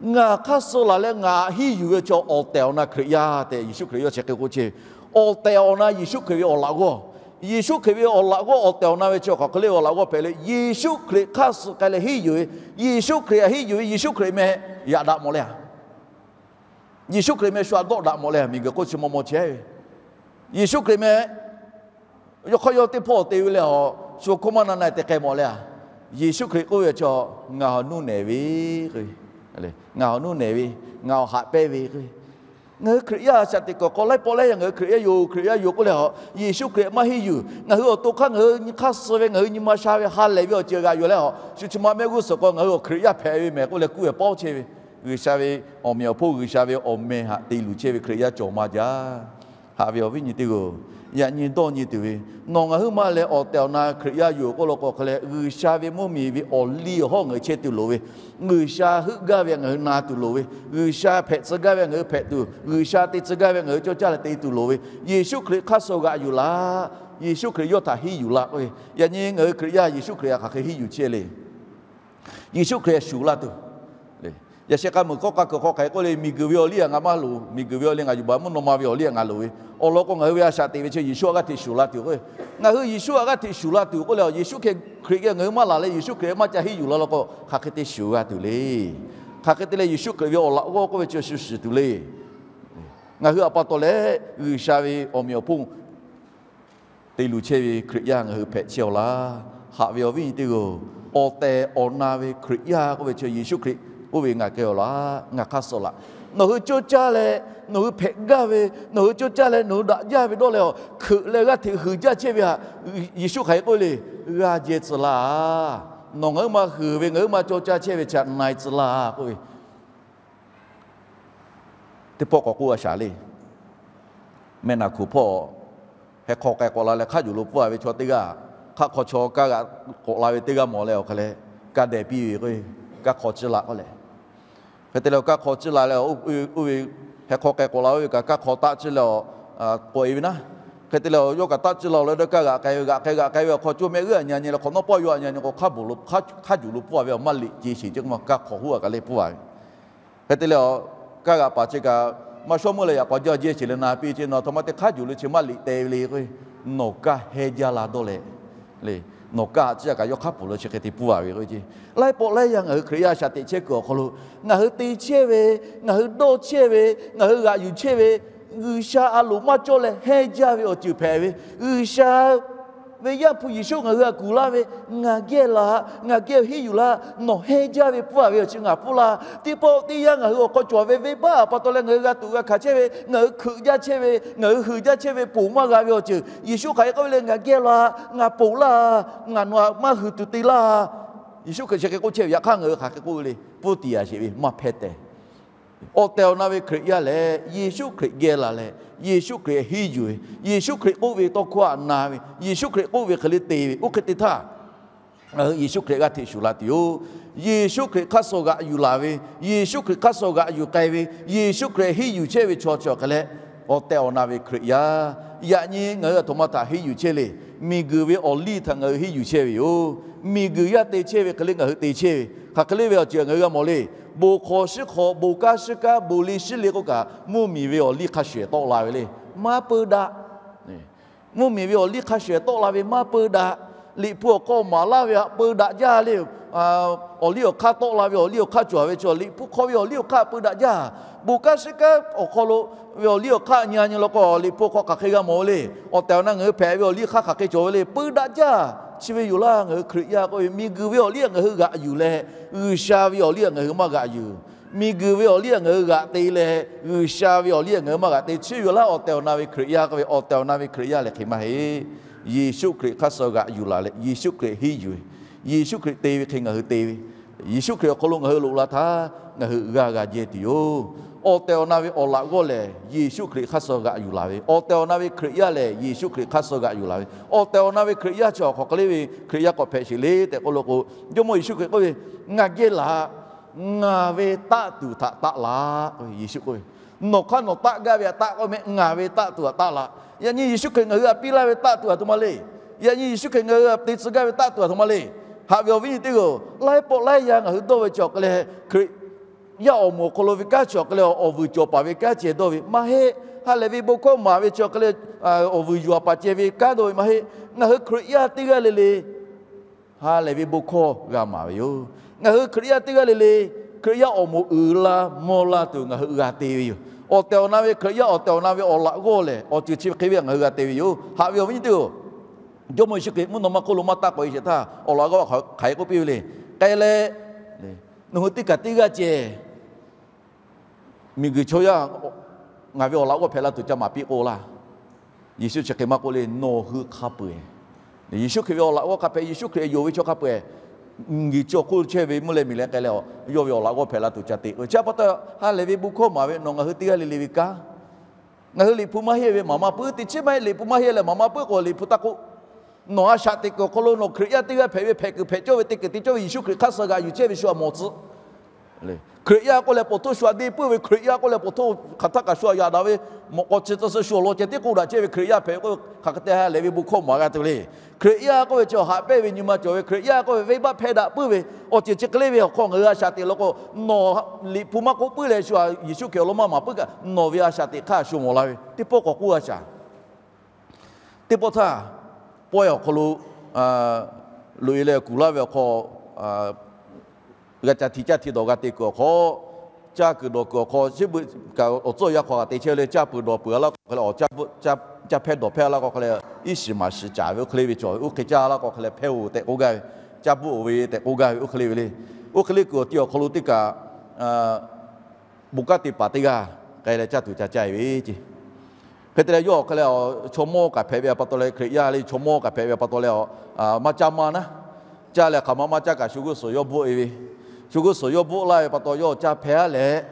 ngaˬ hk'aˇ suh laˬ leh ngaˬ haꞈ hiˇ yuˬ ve chaw awˬ tehˬ awˬ na Hkriꞈ yaˇ tehꞈ Yeˍsuˆ Hkriꞈ yawˇ chi hk'e k'oˆ chehˇ ve. Awˬ tehˬ awˬ na Yeˍsuˆ Hkriꞈ ve awˬ laꞈ g'awˇ, Yeˍsuˆ Hkriꞈ ve awˬ laꞈ g'awˇ, awˬ tehˬ awˬ na ve chi hk'aˬ hk'e le awˬ laꞈ g'awˇ hpehꞈ le. Yeˍsuˆ Hkriꞈ hk'aˇ suh k'ai leh hiˇ yuˬ ve, Yeˍsuˆ Hkriꞈ haꞈ hiˇ yuˬ ve, Yeˍsuˆ Hkriꞈ meh yaꞈ daꞈ mawˬ leh a, Yeˍsuˆ Hkriꞈ meh shu a dawˆ daꞈ mawˬ leh a, miˬguiˬ hk'oˆ chi maw maw chehˇ ve, Yeˍsuˆ Hkriꞈ meh yawˇ hk'aˇ yawˇ teˇ hpawˇ te ve leh a, shu hkawˇ maˇ na na te k'ai mawˬ leh a, Yeˍsuˆ Hkriꞈ k'oˆ ve chi, Ngaˬ awˬ nuˇ nehˬ ve, ngaˬ awˬ nuˇ nehˬ ve, ngaˬ awˬ haꞈ pehnˇ ve k'oˆ ve. Ngaˬ hui Hkriꞈ yaˇ shaꞈ teꞈ kuiˬ hk'aw laiˉ pawˆ laiˉ yaˇ ngaˬ hui Hkriꞈ yaˇ yoˬ, Hkriꞈ yaˇ yoˬ k'oˆ leh a, Yeˍsuˆ Hkriꞈ maˇ hiˇ yuˬ. Ngaˬ hui awˬ to hk'aˇ ngaˬ hui nyi hk'aˇ suh ve, ngaˬ hui nyi ma sha ve, ha lehˬ ve awˬ ceuˬ g'aꞈ yuˬ leh a, shu chi ma mehˆ g'uˇ suhˍ k'o ngaˬ hui awˬ Hkriꞈ yaˇ hpehꞈ ve mehˍ k'oˆ leh kuˇ ve pawˇ chehˇ ve, G'uiˬsha ve awˬ meꞈ awˬ hponˇ, G'uiˬsha ve awˬ meh haꞈ te luˬ chehˇ ve Hkriꞈ yaˇ cawˬ maˇ jaˇ. Haꞈ ve awˬ viˉ nyi teˇ g'aˇ, yaꞈ nyi dawˇ nyi tuˬ ve, nawˬ ngaˬ huiˉ maˇ leh awˬ tehˬ awˬ na Hkriꞈ yaˇ yoˬ k'oˆ law k'o hk'e leh, G'uiˬsha ve mvuhˇmiˬ ve awˬ liˇ awˬ hawˉ ngaˬ hui chehˇ tuˬ loˍ ve, G'uiˬsha heuˆ gaˇ ve ngaˬ hui na tuˬ loˍ ve, G'uiˬsha hpehꞈ tcuh gaˇ ve ngaˬ hui hpehꞈ tuˬ, G'uiˬsha te tcuh gaˇ ve ngaˬ hui cawˇ caˇ leh te tuˬ loˍ ve, Yeˍsuˆ Hkriꞈ hk'aˇ suh g'aꞈ yuˬ laꞈ. Yeˍsuˆ Hkriꞈ yawˇ htaꞈ hiˇ yuˬ laꞈ k'oˆ ve, yaꞈ nyi ngaˬ hui Hkriꞈ yaˇ Yeˍsuˆ Hkriꞈ htaꞈ hk'aˬ hk'e hiˇ yuˬ chehˇ le. Yeˍsuˆ Hkriꞈ shuˍ laˇ tuˬ, yaꞈ sheh k'a muiˬ hkawˇ k'a kuiˬ hk'aw hk'aˬ hk'e k'oˆ le, miˬguiˬ ve awˬ liˇ a ngaˬ maˇ loˍ, miˬguiˬ ve awˬ liˇ ngaˬ yuˬ baˬ mvuhˇ naw ma ve awˬ liˇ a ngaˬ loˍ ve, awˬ lawn k'o ngaˬ hui ve a shaꞈ teꞈ ve chi Yeˍsuˆ a g'aˇ hteꞈ shuˍ la tuˬ k'oˆ ve, ngaˬ hui Yeˍsuˆ a g'aˇ hteꞈ shuˍ la tuˬ k'oˆ leh, Yeˍsuˆ Hkriꞈ geh ngaˬ hui maˇ laˬ leh Yeˍsuˆ Hkriꞈ maˇ ca hiˇ yuˬ la law k'o, hk'aˬ hk'e te shuˍ g'a tuˬ le. Hk'aˬ hk'e te leh Yeˍsuˆ Hkriꞈ ve awˬ laꞈ g'awˇ k'oˆ ve chi shu shiˍ tuˬ le. Ngaˬ hui a pa taw leh G'uiˬsha ve awˬ meꞈ awˬ hponˇ te luˬ chehˇ ve Hkriꞈ yaˇ ngaˬ hui hpehꞈ chehˇ-aw laˇ. Haꞈ ve awˬ viˉ nyi teˇ g'aˇ, awˬ tehˬ awˬ na ve Hkriꞈ yaˇ k'oˆ ve chi Yeˍsuˆ Hkriꞈ oˇ ve ngaˬ kehˬ-aw laˇ, ngaˬ hk'aˇ suh laꞈ. Nawˬ hui cawˇ caˇ leh nawˬ hui hpehꞈ gaˇ ve, nawˬ hui cawˇ caˇ leh nawˬ hui daꞈ jaˇ ve dawˇ leh a, hkeuꞈ leh g'aˇ hteꞈ huiˍ jaˇ chehˇ ve htaꞈ Yeˍsuˆ hk'aˬ hk'e k'oˆ le, g'aˇ jehˇ tcuh laˇ. Nawˬ ngaˬ huiˉ ma huiˍ ve, ngaˬ huiˉ ma cawˇ caˇ chehˇ ve chi a na-e tcuh laˇ k'oˆ ve, teˇ pawˆ k'awꞈ k'oˆ a shaˍ le. Mehˆ naˍ hkuˬ hpawˇ heh hk'aw k'ai k'awꞈ la leh hk'aˇ yuˬ lo pfuhˇ a ve chaw teˇ g'aˇ, hk'aˆ hk'aw chaw kaˇ g'aꞈ k'awꞈ la ve teˇ g'aˇ mawˬ leh awˬ hk'e leh, kaˇ dehˬ piˇ ve k'o, kaˇ hk'aw ciˇ laꞈ k'oˆ leh, Hk'e te leh, awˬ kaˇ hk'aw ciˇ la leh, oˇ ve heh hk'aw k'ai k'awꞈ la oˇ ve kaꞈ kaˇ hk'aw taˆ ciˇ leh, k'awꞈ e ve naˉ. Hk'e te leh, yawˇ kaꞈ taˆ ciˇ la leh dawˇ kaˇ g'aꞈ k'ai ve, g'aꞈ k'ai g'aꞈ k'ai ve awˬ hk'aw, co mehˆ g'uˇ aꞈ nyi nyi leh hk'awꞈ nawˉ pawˆ yaw aꞈ nyi nyi k'o, hk'a juˬ lo pvuhˇ a ve awˬ maˇ liꞈ ce sheˍ ce k'o, kaˇ hk'aw huˉ a kaꞈ leh pvuhˇ a ve. Hk'e te leh, kaˇ g'aꞈ paˍ chi kaꞈ maˇ shawˉ meuˇ leh yaꞈ k'aw jaˇ jehˇ sheˍ leh na piˇ ce, nawˬ aˬ htoꞈ ma te hk'a juˬ lo chi maˇ liꞈ te ve le k'o, nawˬ kaˇ hehnˇ jaˇ la dawˇ leh le, nawˬ kaˇ a ciˉ a kaꞈ yawˇ hk'a pfuhˍ lo chi hk'e te pvuhˇ a ve k'o ce. Laiˉ pawˆ laiˉ yaˇ ngaˬ hui Hkriꞈ yaˇ shaꞈ teꞈ chehˇ kuiˬ awˬ hk'aw lo, ngaˬ hui te chehˇ ve, ngaˬ hui dawˇ chehˇ ve, ngaˬ hui g'aꞈ yuˬ chehˇ ve, G'uiˬsha a loˍ maˇ cawˇ leh hehnˇ jaˇ ve awˬ ceuˬ hpehꞈ ve, G'uiˬsha ve Yaˇ hpu Yeˍsuˆ ngaˬ hui htaꞈ kuˬ laˇ ve, ngaˬ geh laˬ, ngaˬ geh henˇ yuˬ laˇ, nawˬ hehnˇ jaˇ ve pfuhˇ a ve awˬ chi ngaˬ pfuhˇ laˇ. Teˇ pawˆ teˇ yanˇ ngaˬ hui awˬ hk'aw cawˬ ve venˇbaˆ a pa taw leh ngaˬ hui g'a tuꞈ g'a hkanˍ chehˇ ve, ngaˬ hui hkeuꞈ jaˇ chehˇ ve, ngaˬ hui huiˍ jaˇ chehˇ ve, ponˬ maˇ g'a ve awˬ ceuˬ Yeˍsuˆ hk'aˬ hk'e k'oˆ ve le, ngaˬ geh laˬ, ngaˬ ponˬ laˇ, ngaˬ nawˬ htaꞈ maˇ huiˍ tuˬ te laˇ. Yeˍsuˆ Hkriꞈ chi hk'e k'oˆ chehˇ ve yaꞈ hk'aˇ ngaˬ hui hk'aˬ hk'e k'oˆ ve le, pfuhˇ tiꞈ yaꞈ sheˍ ve maˇ hpehˇ tehꞈ. Awˬ tehˬ awˬ na ve Hkriꞈ yaˇ lehˬ, Yeˍsuˆ Hkriꞈ geh laˬ leh, Yeˍsuˆ Hkriꞈ henˇ yuˬ ve, Yeˍsuˆ Hkriꞈ k'oˆ ve tawˇ hkawˇ htaꞈ na ve, Yeˍsuˆ Hkriꞈ k'oˆ ve hk'e le te ve, oˇ hk'e te htaˇ, ngaˬ hui Yeˍsuˆ Hkriꞈ g'aˇ hteꞈ shuˍ la tuˬ yoˬ. Yeˍsuˆ Hkriꞈ hk'aˇ suh g'aꞈ yuˬ laˬ ve, Yeˍsuˆ Hkriꞈ hk'aˇ suh g'aꞈ yuˬ k'ai ve, Yeˍsuˆ Hkriꞈ henˇ yuˬ chehˇ ve chaw chi awˬ hk'e leh, awˬ tehˬ awˬ na ve Hkriꞈ yaˇ, yaꞈ nyi ngaˬ hui aˬ htoꞈ ma htaꞈ henˇ yuˬ chehˇ le. Miˬguiˬ ve awˬ liˇ htaꞈ ngaˬ hui henˇ yuˬ chehˇ ve yoˬ. Miˬguiˬ yaˇ te chehˇ ve hk'e le ngaˬ hui te chehˇ ve, hk'aˬ hk'e le ve awˬ ceuˬ ngaˬ hui g'a mawˬ le. Bon hk'aw shiˉ hk'aw, bon kanˉ shiˉ kanˉ, bon le shiˉ le k'oˆ kaꞈ, mvuhˇmiˬ ve awˬ liˇ hk'a shuˍ ehˍ tawˆ la ve le. Maˇ peu daꞈ. Mvuhˇmiˬ ve awˬ liˇ hk'a shuˍ ehˍ tawˆ la ve maˇ peu daꞈ. Liꞈ hpu awˬ hk'aw maˍ laˇ ve htaꞈ peu daꞈ jaˇ le. Awˬ liˇ awˬ hk'aˇ tawˆ la ve awˬ liˇ awˬ hk'aˇ cawˬ ve chaw, Liꞈ hpu hk'aw ve awˬ liˇ awˬ hk'aˇ peu daꞈ jaˇ. Bon kanˉ shiˉ kanˉ awˬ hk'aw lo ve awˬ liˇ awˬ hk'aˇ nyi nyi law k'o, Liꞈ hpu hk'aw hk'aˬ hk'e g'a mawˬ ve le. Awˬ tehˬ awˬ na ngaˬ hui hpehꞈ ve awˬ liˇ hk'aˇ hk'aˬ hk'e cawˬ ve le. Peu daꞈ jaˇ. Chi ve yoˬ laˇ, ngaˬ hui Hkriꞈ yaˇ k'oˆ ve miˬguiˬ ve awˬ liˇ htaꞈ ngaˬ hui g'aꞈ yuˬ leh, G'uiˬsha ve awˬ liˇ htaꞈ ngaˬ hui maˇ g'aꞈ yuˬ. Miˬguiˬ ve awˬ liˇ htaꞈ ngaˬ hui g'aꞈ te leh, G'uiˬsha ve awˬ liˇ htaꞈ ngaˬ hui maˇ g'aꞈ te. Chi ve yoˬ laˇ, awˬ tehˬ awˬ na ve Hkriꞈ yaˇ k'oˆ ve, awˬ tehˬ awˬ na ve Hkriꞈ yaˇ lehˬ hk'e maˇ heˆ. Yeˍsuˆ Hkriꞈ hk'aˇ suh g'aꞈ yuˬ laˬ leh, Yeˍsuˆ Hkriꞈ henˇ yuˬ ve, Yeˍsuˆ Hkriꞈ te ve hk'e ngaˬ hui te ve, Yeˍsuˆ Hkriꞈ awˬ hk'aw lo ngaˬ hui loꞈ la htaˇ, ngaˬ hui g'aˇ g'a jehˇ tuˬ yoˬ. Awˬ tehˬ awˬ na ve awˬ laꞈ g'awˇ lehˬ, Yeˍsuˆ Hkriꞈ hk'aˇ suh g'aꞈ yuˬ laˬ ve, awˬ tehˬ awˬ na ve Hkriꞈ yaˇ lehˬ, Yeˍsuˆ Hkriꞈ hk'aˇ suh g'aꞈ yuˬ laˬ ve, awˬ tehˬ awˬ na ve Hkriꞈ yaˇ chi awˬ hk'aˬ hk'e le ve Hkriꞈ yaˇ k'awꞈ hpehꞈ sheˍ le tehꞈ k'oˆ lo k'o, Jawˇmawˇ Yeˍsuˆ Hkriꞈ k'oˆ ve, Ngaˬ geh laˬ, ngaˬ ve taˆ tuˬ htaꞈ taˆ laꞈ. Yeˍsuˆ k'oˆ ve, Nawˬ hk'aˇ nawˬ taˆ gaˇ ve htaꞈ taˆ k'oˆ meh, ngaˬ ve taˆ tuˬ htaꞈ taˆ laꞈ. Yaꞈ nyi Yeˍsuˆ Hkriꞈ ngaˬ hui htaꞈ piˇ laˇ ve taˆ tuˬ aˬ htoꞈ ma le. Yaꞈ nyi Yeˍsuˆ Hkriꞈ ngaˬ hui htaꞈ te tcuh gaˇ ve taˆ tuˬ aˬ htoꞈ ma le. Haꞈ ve awˬ viˉ nyi teˇ g'aˇ-oˬ, laiˉ pawˆ laiˉ yaˇ ngaˬ hui dawˇ ve chi awˬ hk'e leh, Hkriꞈ yaˇ awˬ moˍ awˬ hk'aw lo ve kanˉ chi awˬ hk'e leh, awˬ vuiˬ cawˬ paˍ ve kanˉ ceh dawˇ ve maˇ heˆ. Ha lehˬ ve bon hkawˇ maˍ ve chi awˬ hk'e leh, awˬ vuiˬ yuˬ paˍ ceh ve kanˉ dawˇ ve maˇ heˆ. Ngaˬ hui Hkriꞈ yaˇ teˇ g'aˇ le le ha lehˬ ve bon hkawˇ g'a maˍ ve yoˬ. Ngaˬ hui Hkriꞈ yaˇ teˇ g'aˇ le le, Hkriꞈ yaˇ awˬ moˍ uiˍ la mvuh la tuˬ ngaˬ hui g'a te ve yoˬ. Awˬ tehˬ awˬ na ve Hkriꞈ yaˇ, awˬ tehˬ awˬ na ve awˬ laꞈ g'awˇ lehˬ, awˬ ceuˬ chi hk'e ve ngaˬ hui g'a te ve yoˬ. Haꞈ ve awˬ viˉ nyi teˇ g'aˇ-oˬ, Jawˇmawˇ Yeˍsuˆ Hkriꞈ mvuhˇ naw ma hk'oˆ lo maˇ taˆ k'awꞈ e sheˍ htaˇ, awˬ laꞈ g'awˇ hk'aˬ hk'e k'oˆ piˇ ve le. K'ai leh, nawˬ hui teˇ kaˬ teˇ g'aˇ ceh miˬguiˬ chaw yaˇ ngaˬ ve awˬ laꞈ g'awˇ hpehꞈ la tuˬ ca maˍ piˇ k'o laˇ. Yeˍsuˆ chi hk'e maˇ k'oˆ le, nawˬ hui hk'a peu-eˬ. Yeˍsuˆ Hkriꞈ ve awˬ laꞈ g'awˇ hk'a hpehꞈ, Yeˍsuˆ Hkriꞈ yonˍ ve chaw hk'a peu-eˬ, miˬguiˬ chi awˬ hk'oˆ chehˇ ve mvuhˇ leh miˬ leh k'ai leh, yawˇ ve awˬ laꞈ g'awˇ hpehꞈ la tuˬ ca te k'o, chi pa taw ha lehˬ ve bon hkawˇ maˍ ve nawˬ ngaˬ hui teˇ g'aˇ le le ve kanˉ, ngaˬ hui Liꞈ hpu maˇ heˆ ve maˍ maˇ puiˉ, teˇ chiˉ maˇ heˆ Liꞈ hpu maˇ heˆ leh maˍ maˇ puiˉ k'o, Liꞈ hpu taˇ k'oˆ. Nawˬ a shaꞈ teꞈ kuiˬ awˬ hk'aw lo nawˬ Hkriꞈ yaˇ teˇ g'aˇ hpehꞈ ve, hpehꞈ kuiˬ hpehꞈ cawˇ ve, teˇ kuiˬ te cawˇ ve Yeˍsuˆ Hkriꞈ hk'aˇ suh g'aꞈ yuˬ chehˇ ve shu aꞈ mawˬ tcuh. Hkriꞈ yaˇ k'oˆ leh pawˬ htoˇ shu aꞈ deˇ puiˉ ve, Hkriꞈ yaˇ k'oˆ leh pawˬ htoˇ hk'aˬ htaˇ kaꞈ shu aꞈ yaꞈ daꞈ ve, mawꞈ k'aw chi tcuh suh shu awˬ lawn ceh tiˉ k'oˆ daꞈ chehˇ ve Hkriꞈ yaˇ hpehꞈ ve k'o, hk'aˬ hk'e te ha lehˬ ve bon hkawˇ maˍ g'a tuˬ le. Hkriꞈ yaˇ k'oˆ ve chi htaꞈ haꞈ pehnˇ ve nyi ma cawˬ ve, Hkriꞈ yaˇ k'oˆ ve venˇbaˆ hpehˇ daꞈ puiˉ ve, awˬ ceuˬ chi hk'e le ve awˬ hk'aw ngaˬ hui a shaꞈ teꞈ law k'o, nawˬ Liꞈ hpu maˇ k'oˆ puiˉ leh shu aꞈ Yeˍsuˆ Hkriꞈ awˬ lawn maˇ maˍ puiˉ kaꞈ, nawˬ ve a shaꞈ teꞈ hk'aˇ shu mawˬ la ve teˇ pawˆ k'awꞈ k'oˆ a shaꞈ. Teˇ pawˆ htaˇ, pawehˇ awˬ hk'aw lo loꞈ e leh kuˬ laˇ ve awˬ hk'aw, g'a ca hti caˇ hti dawˬ g'a te kuiˬ awˬ hk'aw, caˇ kuiˬ dawˬ kuiˬ awˬ hk'aw, chi beuꞈ kaꞈ awˬ tcuhˉ awˬ yanˇ hk'aw g'a te chehˇ ve le. Caˇ peuˬ dawˬ peuˬ a laˇ k'o hk'e leh, caˇ hpehˇ dawˬ hpehˇ a laˇ k'o hk'e leh, iˉ shiˍ maˍ shiˍ caˍ ve oˇ hk'e le ve cawˬ ve, oˇ hk'e caˇ laˇ k'o hk'e leh hpehˇ-oˬ tehꞈ k'oˆ gaˇ ve, caˇ bvuhˆ-oˬ ve tehꞈ k'oˆ gaˇ ve oˇ hk'e le ve le. Oˇ hk'e le kuiˬ awˬ ti awˬ hk'aw lo teˇ kaꞈ bon kanˉ te paˍ teˇ g'aˇ k'ai leh caˇ tuˬ ca caˇ e ve ce. Hk'e te leh yawˇ awˬ hk'e leh, chaw mawˇ kaꞈ hpehꞈ ve pa taw leh, Hkriꞈ yaˇ le chaw mawˇ kaꞈ hpehꞈ ve pa taw leh, maˇ caˇ maˇ naˉ. Caˇ leh hk'aˬ ma maˇ caˇ kaꞈ shu g'uˇ suhˍ yawˇ bvuhˆ e ve, shu g'uˇ suhˍ yawˇ bvuhˆ laˇ ve pa taw yawˇ caˇ hpehˇ a leh,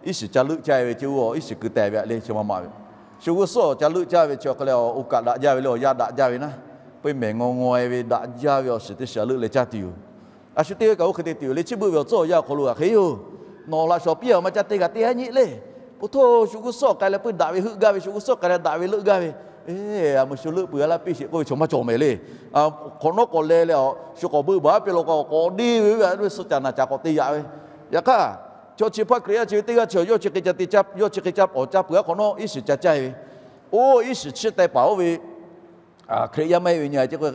iˉ shiˍ ca leuˆ caˇ e ve ce, iˉ shiˍ keu teh ve le chi ma ma ve. Shu g'uˇ suhˍ ca leuˆ caˇ ve chi awˬ hk'e leh, oˇ kaꞈ daꞈ jaˇ ve le, awˬ yanˇ daꞈ jaˇ ve naˉ. Peu mehˬ ngaw ngaw e ve daꞈ jaˇ ve awˬ shiˍ teˇ shiˍ leuˆ leh caˇ tuˬ yoˬ. A shu teˇ g'aˇ kaꞈ oˇ hk'e te tuˬ yoˬ le. Chi beuꞈ ve awˬ tcuhˉ awˬ yanˇ awˬ hk'aw lo hk'aˬ hk'e yoˬ. Nawˬ laꞈ shawˍ piˇ-a maˇ ca te kaꞈ te-a nyi le. Oˇ htoˇ shu g'uˇ suhˍ k'ai leh puiˇ daꞈ ve heuˆ gaˇ ve, shu g'uˇ suhˍ k'ai leh daꞈ ve leuˆ gaˇ ve, a meuˇ shu leuˆ peuˬ-a laˇ piˇ sheˍ k'oˆ ve chaw maˇ cawˬ mehˍ le. Hk'awꞈ nawˉ k'awꞈ leh leh a shu k'awꞈ beuˆ baˬ piˇ lo k'o k'awꞈ deˇ ve, a suh caˍ naˍ caˍ k'awꞈ te yaꞈ ve. Yaꞈ hk'aˇ, chaw chi hpaˇ Hkriꞈ yaˇ chi ve teˇ g'aˇ chi yawˇ chi hk'e ca te, yawˇ chi hk'e ca pawˍ ca peuˬ-a hk'awꞈ nawˉ iˉ shiˍ ca caˇ ve. Oˇ iˉ shiˍ chiˇ teh paˍ oˇ ve Hkriꞈ yaˇ maˇ heˆ ve nyi a ciˉ k'o,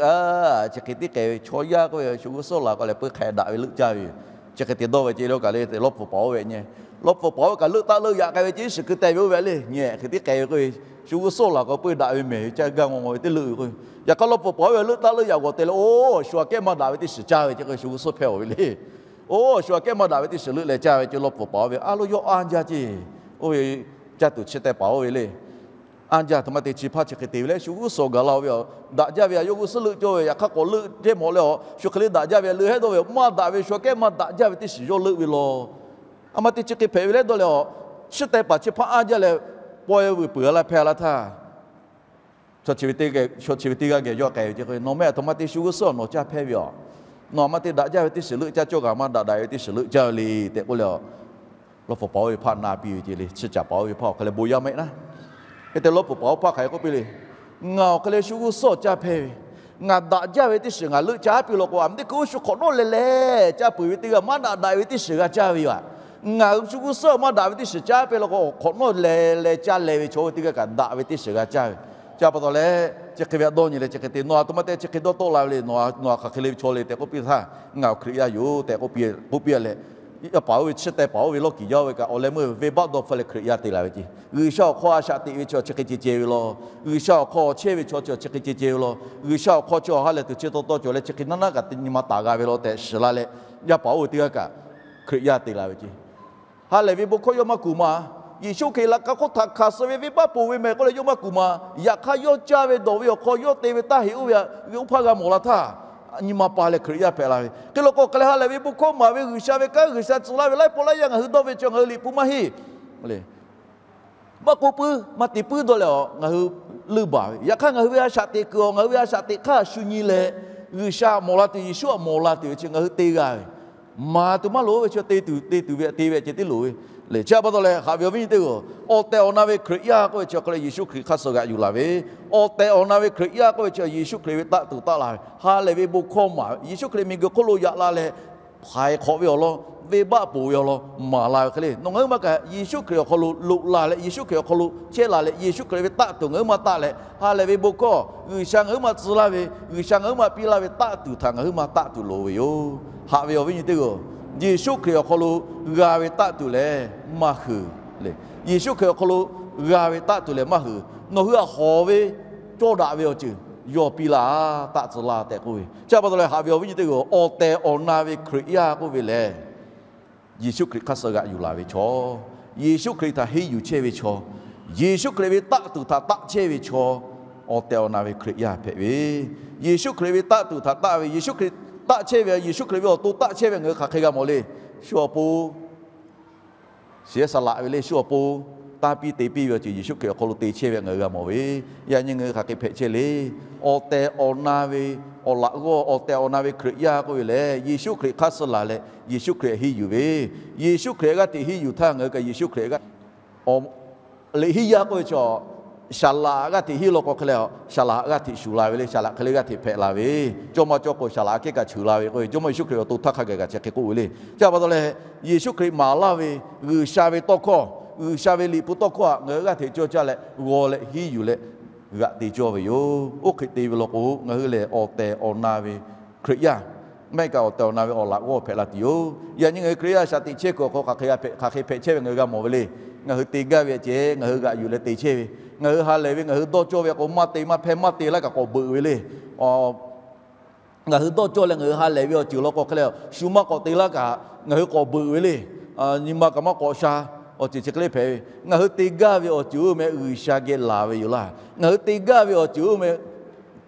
chi hk'e tiˉ k'ai ve chaw yaˇ k'oˆ ve shu g'uˇ suhˍ laˬ k'o leh puiˇ hk'a daꞈ ve leuˆ caˇ ve yoˬ. Chi hk'e te dawˇ ve ce lo kaꞈ le, lawˇ pfuhˍ paˍ oˇ ve nyi, lawˇ pfuhˍ paˍ oˇ ve kaꞈ leuˆ taˆ leuˆ yaꞈ k'ai ve ce, iˉ shiˍ keu teh ve oˇ ve le nyi, hk'e tiˉ k'ai ve k'oˆ ve, shu g'uˇ suhˍ laˬ k'o puiˇ daꞈ ve mehˍ ve caˇ gaˇ ngaw ngaw ve teˇ leuˆ ve k'o, yaꞈ hk'aˇ lawˇ pfuhˍ paˍ oˇ ve leuˆ taˆ leuˆ yaꞈ g'awˬ te leh, oˇ shu aꞈ kehˉ maˇ daꞈ ve teˇ shiˍ caˇ ve ce k'o shu g'uˇ suhˍ hpehˇ-oˬ ve le. Oˇ shu aꞈ kehˉ maˇ daꞈ ve teˇ shiˍ leuˆ leh caˇ ve ce, lawˇ pfuhˍ paˍ oˇ ve a lo yawˇ anˇ jaˇ ce. Oˇ ve caˇ tuˬ chiˇ teh paˍ oˇ ve le. Anˇ jaˇ htoꞈ ma te chi hpaˇ chi hk'e te ve leh shu g'uˇ suhˍ gaˬ la-o ve a, daꞈ jaˇ ve a yawˇ g'uˇ suhˍ leuˆ cawˇ ve, yaꞈ hk'aˇ k'awꞈ leuˆ jehˇ mawˬ leh a shu hk'e le daꞈ jaˇ ve a leuˆ hehˉ dawˇ ve maˇ daꞈ ve shu aꞈ kehˉ maˇ daꞈ jaˇ ve teˇ shiˍ yawˇ leuˆ ve law. A ma te chi hk'e hpehꞈ ve leh dawˇ leh a, chiˇ teh paˍ chi hpaˇ anˇ jaˇ leh, pawehˇ vuiˬ peuˬ-a laˇ hpehˇ-a laˇ htaˇ, chaw chi ve teˇ g'aˇ geh yawˇ k'ai ve ce k'o, nawˬ meh a htoꞈ ma te shu g'uˇ suhˍ nawˬ caˇ hpehˇ ve a, nawˬ a ma te daꞈ jaˇ ve teˇ shiˍ leuˆ caˇ cawˇ kaꞈ maˇ daꞈ daꞈ ve teˇ shiˍ leuˆ caˇ ve le tehꞈ k'oˆ leh a, lawˇ pfuhˍ paˍ oˇ ve hpaˇ na piˇ ve ce le, chi caˍ paˍ oˇ ve hpaˇ awˬ hk'aw leh bon yaˇ maˇ heˆ naˉ. Hk'e te lawˇ pfuhˍ paˍ oˇ hpaˇ hk'aˬ hk'e k'oˆ piˇ le, ngaˬ awˬ hk'aw leh shu g'uˇ suhˍ caˇ hpehˇ ve, ngaˬ daꞈ jaˇ ve teˇ shiˍ ngaˬ leuˆ caˇ piˇ law k'o, a meh teˇ hkui oˇ shu hk'awꞈ nawˉ leh leh caˇ peuˬ ve teˇ g'aˇ maˇ daꞈ daꞈ ve teˇ shiˍ g'a caˇ ve yoˬ a. Ngaˬ shu g'uˇ suhˍ maˇ daꞈ ve teˇ shiˍ caˇ piˇ law k'o, hk'awꞈ nawˉ leh leh caˇ leh ve chaw oˇ ve teˇ g'aˇ kaꞈ daꞈ ve teˇ shiˍ g'a caˇ ve. Chi pa taw leh, chi hk'e ve a dawˇ nyi leh chi hk'e te nawˬ a htoꞈ ma te chi hk'e dawˇ tawˆ la ve le, nawˬ a hk'aˬ hk'e le ve chaw le tehꞈ k'oˆ piˇ htaˇ, ngaˬ Hkriꞈ yaˇ yoˬ tehꞈ k'oˆ piˇ a leh, yaˇ paˍ oˇ ve chiˇ teh paˍ oˇ ve lawˇ kiˍ yaˇ oˇ ve kaꞈ awˬ leh meuˇ venˇbaˆ dawˇ hpfuhˇ leh Hkriꞈ yaˇ te la ve ce. G'uiˬsha awˬ hk'aw a shaꞈ teꞈ ve chaw chi hk'e ceh ceh ve law. G'uiˬsha awˬ hk'aw chehˇ ve chaw chi chi hk'e ceh ceh ve law. G'uiˬsha awˬ hk'aw chi ha lehˬ tuˬ chi taw taw cawˬ leh chi hk'e naˉ naˉ kaꞈ nyi ma taˍ g'a ve law tehꞈ shiˍ la leh, yaˇ paˍ oˇ ve teˇ g'aˇ kaꞈ Hkriꞈ yaˇ te la ve ce. Ha lehˬ ve bon hkawˇ yawˇ maˇ kuˬ ma. Yeˍsuˆ Hkriꞈ laꞈ ka hk'oˆ htaꞈ hkanˍ suh ve venˇbaˆ ponˬ ve mehˍ k'oˆ leh yawˇ maˇ kuˬ ma. Yaꞈ hk'aˇ yawˇ caˇ ve dawˬ ve awˬ hk'aw yawˇ te ve taˇ heꞈ oˇ ve oˇ hpaˇ g'a mawˬ la htaˇ, nyi ma pa leh Hkriꞈ yaˇ hpehꞈ la ve. Hk'e law k'o hk'e leh ha lehˬ ve bon hkawˇ maˍ ve G'uiˬsha ve kanˉ G'uiˬsha tcuh laˇ ve laiˉ pawˆ laiˉ yaˇ ngaˬ hui dawˇ ve chi ngaˬ hui liꞈ hpu maˇ heˆ. Maˇ k'oˆ puiˉ maˇ te puiˉ dawˇ leh a ngaˬ hui leuˆ baˬ ve. Yaꞈ hk'aˇ ngaˬ hui ve a shaꞈ teꞈ kuiˬ awˬ ngaˬ hui ve a shaꞈ teꞈ hk'aˇ shu nyi leh, G'uiˬsha mawˬ la tuˬ Yeˍsuˆ htaꞈ mawˬ la tuˬ ve chi ngaˬ hui te g'a ve. Maˍ tuˬ maˇ loˍ ve chi te tuˬ te tuˬ ve te ve ceh tiˉ loˍ ve. Lehˬ chi pa taw leh haꞈ ve awˬ viˉ nyi teˇ g'aˇ, awˬ tehˬ awˬ na ve Hkriꞈ yaˇ k'oˆ ve chi hk'e leh Yeˍsuˆ Hkriꞈ hk'aˇ suh g'aꞈ yuˬ laˬ ve. Awˬ tehˬ awˬ na ve Hkriꞈ yaˇ k'oˆ ve chi Yeˍsuˆ Hkriꞈ ve taˆ tuˬ taˆ la ve. Ha lehˬ ve bon hkawˇ maˍ ve Yeˍsuˆ Hkriꞈ miˬguiˬ hk'oˆ lo yaꞈ la leh, htaiˍ hk'awꞈ ve awˬ lawn, venˇbaˆ ponˬ ve awˬ lawn maˍ la ve hk'e le. Nawˬ ngaˬ hui ma kaꞈ Yeˍsuˆ Hkriꞈ awˬ hk'aw lo loꞈ la leh, Yeˍsuˆ Hkriꞈ awˬ hk'aw lo chehˇ la leh, Yeˍsuˆ Hkriꞈ ve taˆ tuˬ ngaˬ hui ma taˆ leh, ha lehˬ ve bon hkawˇ G'uiˬsha ngaˬ hui ma tcuh laˇ ve, G'uiˬsha ngaˬ hui ma piˇ laˇ ve taˆ tuˬ htaꞈ ngaˬ hui ma taˆ tuˬ loˍ ve yoˬ. Haꞈ ve awˬ viˉ nyi teˇ g'aˇ, Yeˍsuˆ Hkriꞈ awˬ hk'aw lo g'a ve taˆ tuˬ lehˬ maˇ hui le. Yeˍsuˆ Hkriꞈ awˬ hk'aw lo g'a ve taˆ tuˬ lehˬ maˇ hui. Nawˬ hui htaꞈ hawˍ ve cawˇ daꞈ ve awˬ ceuˬ yawˇ piˇ laˇ, taˆ tcuh laˇ tehꞈ k'oˆ ve. Chi pa taw leh haꞈ ve awˬ viˉ nyi teˇ g'aˇ, awˬ tehˬ awˬ na ve Hkriꞈ yaˇ k'oˆ ve lehˬ, Yeˍsuˆ Hkriꞈ hk'aˇ suh g'aꞈ yuˬ laˬ ve chaw, Yeˍsuˆ Hkriꞈ htaꞈ henˇ yuˬ chehˇ ve chaw, Yeˍsuˆ Hkriꞈ ve taˆ tuˬ htaꞈ taˆ chehˇ ve chaw, awˬ tehˬ awˬ na ve Hkriꞈ yaˇ hpehꞈ ve. Yeˍsuˆ Hkriꞈ ve taˆ tuˬ htaꞈ taˆ ve, Yeˍsuˆ Hkriꞈ taˆ chehˇ ve, Yeˍsuˆ Hkriꞈ ve awˬ to taˆ chehˇ ve ngaˬ hui hk'aˬ hk'e g'a mawˬ le. Shu awˬ pon shiˍ-ehˉ saˍ laꞈ ve le, shu awˬ pon tanˇ piˇ te piˇ ve awˬ ceuˬ Yeˍsuˆ Hkriꞈ awˬ hk'aw lo te chehˇ ve ngaˬ hui g'a mawˬ ve. Yaꞈ nyi ngaˬ hui hk'aˬ hk'e hpehꞈ chehˇ le. Awˬ tehˬ awˬ na ve awˬ laꞈ g'awˇ, awˬ tehˬ awˬ na ve Hkriꞈ yaˇ k'oˆ ve lehˬ, Yeˍsuˆ Hkriꞈ hk'aˇ suh laˬ leh Yeˍsuˆ Hkriꞈ henˇ yuˬ ve, Yeˍsuˆ Hkriꞈ g'aˇ hteꞈ henˇ yuˬ htaˇ ngaˬ hui kaꞈ Yeˍsuˆ Hkriꞈ g'aˇ liꞈ henˇ yaˇ k'oˆ ve chaw, saˍ laꞈ g'aˇ hteꞈ henˇ law k'o hk'e leh, saˍ laꞈ g'aˇ hteꞈ shuˍ la ve le, saˍ laꞈ hk'e le g'aˇ hteꞈ hpehꞈ la ve, jawˇmawˇ cawˇ k'o saˍ laꞈ aꞈ kehˉ kaꞈ cheuˬ la ve k'oˆ ve, Jawˇmawˇ Yeˍsuˆ Hkriꞈ awˬ to htaˇ hk'a gaˬ kaꞈ chi hk'e k'oˆ ve le. Chi pa taw leh, Yeˍsuˆ Hkriꞈ maˍ laˇ ve G'uiˬsha ve tawˇ hkawˇ, G'uiˬsha ve liꞈ hpu tawˇ hkawˇ htaꞈ ngaˬ hui g'aˇ hteꞈ cawˇ caˇ leh g'aw leh henˇ yuˬ leh g'aꞈ te cawˇ ve yoˬ. Oˇ hk'e te ve law k'o, ngaˬ hui lehˬ awˬ tehˬ awˬ na ve Hkriꞈ yaˇ, maˇ heˆ kaꞈ awˬ tehˬ awˬ na ve awˬ laꞈ g'awˇ hpehꞈ la tuˬ yoˬ. Yaꞈ nyi ngaˬ hui Hkriꞈ yaˇ shaꞈ teꞈ chehˇ kuiˬ awˬ hk'aw hk'aˬ hk'e hpehꞈ chehˇ ve ngaˬ hui g'a mawˬ ve le. Ngaˬ hui te gaˇ ve ceh ngaˬ hui g'aꞈ yuˬ leh te chehˇ ve, ngaˬ hui ha lehˬ ve ngaˬ hui dawˇ cawˇ ve k'o, maˇ te maˇ hpehˇ, maˇ te laˇ kaꞈ k'awꞈ beuꞈ ve le. Ngaˬ hui dawˇ cawˇ leh ngaˬ hui ha lehˬ ve awˬ ceuˬ law k'o hk'e leh, shu maˇ k'awꞈ te laˇ kaꞈ ngaˬ hui k'awꞈ beuꞈ ve le. Nyi ma kaꞈ maˇ k'awꞈ sha, awˬ ceuˬ chi hk'e le hpehꞈ ve. Ngaˬ hui te gaˇ ve awˬ ceuˬ oˇ meh G'uiˬsha geh laˬ ve yoˬ laˇ. Ngaˬ hui te gaˇ ve awˬ ceuˬ oˇ meh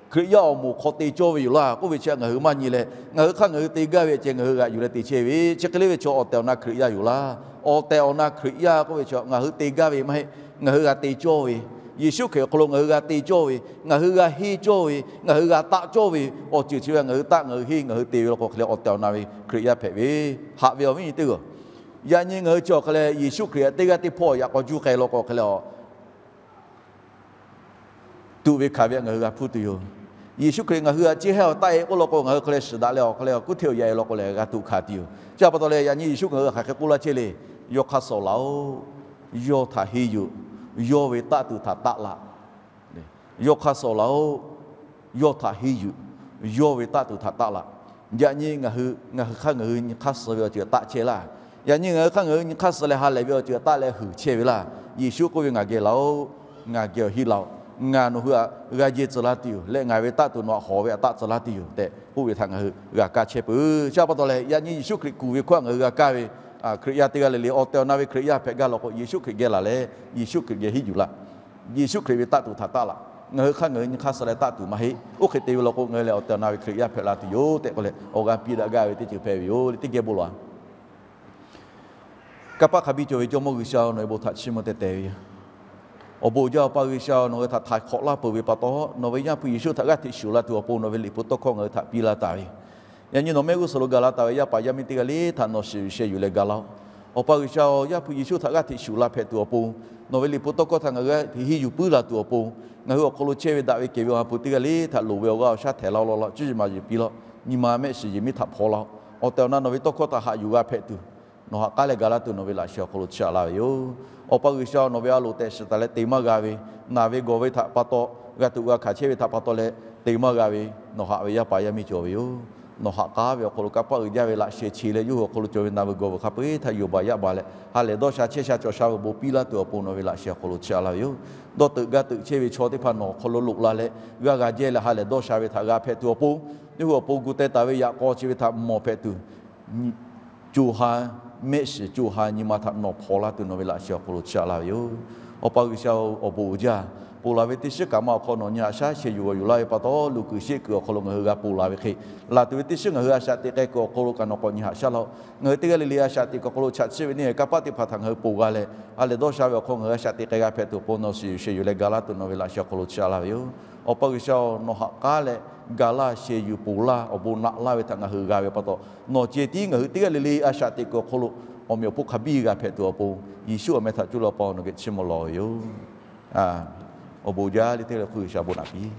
Hkriꞈ yaˇ awˬ moˍ hk'aw te cawˇ ve yoˬ laˇ k'oˆ ve chi ngaˬ hui maˇ nyi leh, ngaˬ hui hk'aˇ ngaˬ hui te gaˇ ve ceh ngaˬ hui g'aꞈ yuˬ leh te chehˇ ve, chi hk'e le ve chaw awˬ tehˬ awˬ na Hkriꞈ yaˇ yoˬ laˇ. Awˬ tehˬ awˬ na Hkriꞈ yaˇ k'oˆ ve chi ngaˬ hui te gaˇ ve maˇ heˆ, ngaˬ hui g'a te cawˇ ve, Yeˍsuˆ Hkriꞈ awˬ hk'aw lo ngaˬ hui g'a te cawˇ ve, ngaˬ hui g'a henˇ cawˇ ve, ngaˬ hui g'a taˆ cawˇ ve, awˬ ceuˬ chi ve ngaˬ hui taˆ ngaˬ hui henˇ ngaˬ hui te ve law k'o hk'e leh awˬ tehˬ awˬ na ve Hkriꞈ yaˇ hpehꞈ ve. Haꞈ ve awˬ viˉ nyi teˇ g'aˇ Yaꞈ nyi ngaˬ hui chi awˬ hk'aw leh Yeˍsuˆ Hkriꞈ teˇ g'aˇ teˇ hpawˇ yaꞈ k'aw juˇ k'ai law k'o hk'e leh a tuꞈ ve hkanˍ ve htaꞈ ngaˬ hui g'a hpuˇ tuˬ yoˬ. Yeˍsuˆ Hkriꞈ ngaˬ hui htaꞈ chi hehˉ awˬ taˆ e k'oˆ law k'o, ngaˬ hui hk'aw leh shiˍ daꞈ leh awˬ hk'aw leh kuˉ hteˇ awˬ yaꞈ e law k'o leh g'a tuꞈ hkanˍ tuˬ yoˬ. Chi pa taw leh yaꞈ nyi Yeˍsuˆ ngaˬ hui hk'aˬ hk'e k'oˆ laˇ chehˇ le. Yawˇ hk'aˇ suh laˬ-oˆ. Yawˇ htaꞈ henˇ yuˬ. Yawˇ ve taˆ tuˬ htaꞈ taˆ laꞈ. Yawˇ hk'aˇ suh laˬ-oˆ. Yawˇ htaꞈ henˇ yuˬ. Yawˇ ve taˆ tuˬ htaꞈ taˆ laꞈ. Yaꞈ nyi ngaˬ hui, ngaˬ hui hk'aˇ ngaˬ hui nyi hk'aˇ suh ve awˬ ceuˬ taˆ chehˇ laˇ. Yaꞈ nyi ngaˬ hui hk'aˇ ngaˬ hui nyi hk'aˇ suh leh ha lehˬ ve awˬ ceuˬ taˆ leh huiˍ chehˇ ve laˇ. Yeˍsuˆ k'oˆ ve, Ngaˬ geh laˬ-oˆ. Ngaˬ geh awˬ heˆ laˬ-oˆ. Ngaˬ nawˬ hui htaꞈ g'a jehˇ tcuh laˇ tuˬ yoˬ. Leh ngaˬ ve taˆ tuˬ nawˬ htaꞈ hawˍ ve htaꞈ taˆ tcuh laˇ tuˬ yoˬ tehꞈ k'oˆ ve htaꞈ ngaˬ hui g'a kaˇ chehˇ peuˬ. Chi pa taw leh yaꞈ nyi Yeˍsuˆ Hkriꞈ kuˬ ve hkawˇ htaꞈ ngaˬ hui g'a kaˇ ve, Hkriꞈ yaˇ teˇ g'aˇ le le awˬ tehˬ awˬ na ve Hkriꞈ yaˇ hpehꞈ gaˇ law k'o, Yeˍsuˆ Hkriꞈ geh laˬ leh Yeˍsuˆ Hkriꞈ geh henˇ yuˬ laˇ. Yeˍsuˆ Hkriꞈ ve taˆ tuˬ htaꞈ taˆ laꞈ. Ngaˬ hui hk'aˇ ngaˬ hui nyi hk'aˇ suh leh taˆ tuˬ maˇ heˆ. Oˇ hk'e te ve law k'o, ngaˬ hui lehˬ awˬ tehˬ awˬ na ve Hkriꞈ yaˇ hpehꞈ la tuˬ yoˬ tehꞈ k'oˆ leh awˬ g'aˇ piˇ daꞈ gaˇ ve teˇ ceuˬ hpehꞈ ve yoˬ le. Teˇ geh bon lawˬ-a. Kanˇ paˆ hk'a biˇ cawˬ ve Jawˇmawˇ G'uiˬsha-oˬ, nawˬ ve bon htaꞈ chiˇ mvuh teh teh ve yoˬ. Awˬ bon uiˍ jaˇ Awˬ pa G'uiˬsha-oˬ, nawˬ hui htaꞈ htaiˍ hk'awꞈ laˇ peuˬ ve pa taw, nawˬ ve Yaˇ hpu Yeˍsuˆ htaꞈ g'aˇ hteꞈ shuˍ la tuˬ awˬ pon nawˬ ve liꞈ hpu tawˇ hkawˇ ngaˬ hui htaꞈ piˇ laˇ taˍ ve yoˬ. Yaꞈ nyi nawˬ mehˆ g'uˇ suhˍ lo gaˬ la taˍ ve yaˇ paˍ yaˇ miˇ teˇ g'aˇ le htaꞈ nawˬ shiˍ yuˬ sheh yuˬ leh ga laˇ-oˆ. Awˬ pa G'uiˬsha-oˬ, Yaˇ hpu Yeˍsuˆ htaꞈ g'aˇ hteꞈ shuˍ la hpehꞈ tuˬ awˬ pon nawˬ ve liꞈ hpu tawˇ hkawˇ htaꞈ ngaˬ hui g'aˇ hteꞈ henˇ yuˬ puiˉ la tuˬ awˬ pon, ngaˬ hui awˬ hk'aw lo chehˇ ve daꞈ ve kehˬ ve awˬ ha hpu teˇ g'aˇ le htaꞈ loˍ ve awˬ g'aˇ awˬ shaˉ htehˍ la law law, cuˇ yiˍ maˍ yiˍ piˇ law. Nyi ma mehˆ shiˍ yiˍ miˇ htaꞈ hpaw laˇ-oˆ. Awˬ tehˬ awˬ na nawˬ ve tawˇ hkawˇ htaꞈ haꞈ yuˬ g'a hpehꞈ tuˬ nawˬ haꞈ k'aˉ leh ga laˇ tuˬ nawˬ ve laꞈ sheh awˬ hk'aw lo chiˇ aꞈ laˇ ve yoˬ. Awˬ pa G'uiˬsha, nawˬ ve a loˍ tehꞈ shiˍ taˍ leh te maˇ g'a ve, naˬ ve gawˬ ve htaꞈ pa taw, g'a tuꞈ g'a hkanˍ chehˇ ve htaꞈ pa taw leh te maˇ g'a ve, nawˬ haꞈ ve yaˇ paˍ yaˇ miˇ cawˬ ve yoˬ. Nawˬ haꞈ k'aˉ ve awˬ hk'aw lo kanˇ paˆ uiˍ jaˇ ve laꞈ sheh che leh yawˇ hui awˬ hk'aw lo cawˬ ve naˬ ve gawˬ ve hk'a peu-eˬ htaꞈ yuˬ baˬ yaꞈ baˬ leh ha lehˬ dawˇ sha chehˇ sha cawˬ sha ve awˬ bon piˇ laˇ tuˬ awˬ pon nawˬ ve laꞈ sheh awˬ hk'aw lo chiˇ aꞈ laˇ ve yoˬ. Dawˇ teuꞈ gaˇ teuꞈ chehˇ ve chaw teˇ hpaˍ nawˬ awˬ hk'aw lo loꞈ la leh g'aˇ g'a jehˇ leh ha lehˬ dawˇ sha ve htaꞈ g'a hpehꞈ tuˬ awˬ pon, yawˇ hui awˬ pon gu teh taˍ ve yaꞈ k'aw chi ve htaꞈ mawˬ hpehꞈ tuˬ, co ha mehˆ shiˍ co ha nyi ma htaꞈ nawˬ hpaw laˇ tuˬ nawˬ ve laꞈ sheh awˬ hk'aw lo chiˇ aꞈ laˇ ve yoˬ. Awˬ pa G'uiˬsha-oˬ, awˬ bon uiˍ jaˇ. Ponˬ laˬ ve teˇ shiˉ kaꞈ ma awˬ hk'aw nawˬ nyi haꞈ shaˉ sheh yuˬ g'awˬ yuˬ laˇ ve pa taw, luˬ kuiˬ sheˆ kuiˬ awˬ hk'aw lo ngaˬ hui g'a ponˬ laˬ ve hk'e, laˬ tuˬ ve teˇ shiˉ ngaˬ hui a shaꞈ teꞈ k'ai kuiˬ awˬ hk'aw lo kaꞈ nawˬ k'awꞈ nyi haꞈ shaˉ laˇ-oˆ. Ngaˬ hui teˇ g'aˇ le le a shaꞈ teꞈ kuiˬ awˬ hk'aw lo chaꞈ chiˇ ve neˇ haiˬ kanˇ paˆ teˇ hpaˍ htaꞈ ngaˬ hui ponˬ g'a leh, ha lehˬ dawˇ sha ve awˬ hk'aw ngaˬ hui a shaꞈ teꞈ k'ai g'a hpehꞈ tuˬ awˬ pon nawˬ shiˍ yuˬ sheh yuˬ leh ga laˇ tuˬ nawˬ ve laꞈ sheh awˬ hk'aw lo chiˇ aꞈ laˇ ve yoˬ. Awˬ pa G'uiˬsha-oˬ, nawˬ haꞈ k'aˉ leh ga laˇ sheh yuˬ ponˬ laˇ awˬ bon naꞈ laˇ ve htaꞈ ngaˬ hui g'a ve pa taw, nawˬ ceh tiˉ ngaˬ hui teˇ g'aˇ le le a shaꞈ teꞈ kuiˬ awˬ hk'aw lo awˬ meꞈ awˬ hponˇ hk'a biˇ g'a hpehꞈ tuˬ awˬ pon, Yeˍsuˆ awˬ meh htaꞈ cuˇ leh Awˬ pa nawˬ geh chiˇ mvuh lawˬ ve yoˬ. Awˬ bon jaˇ le teˇ g'aˇ le hk'oˆ G'uiˬsha bon naꞈ piˇ.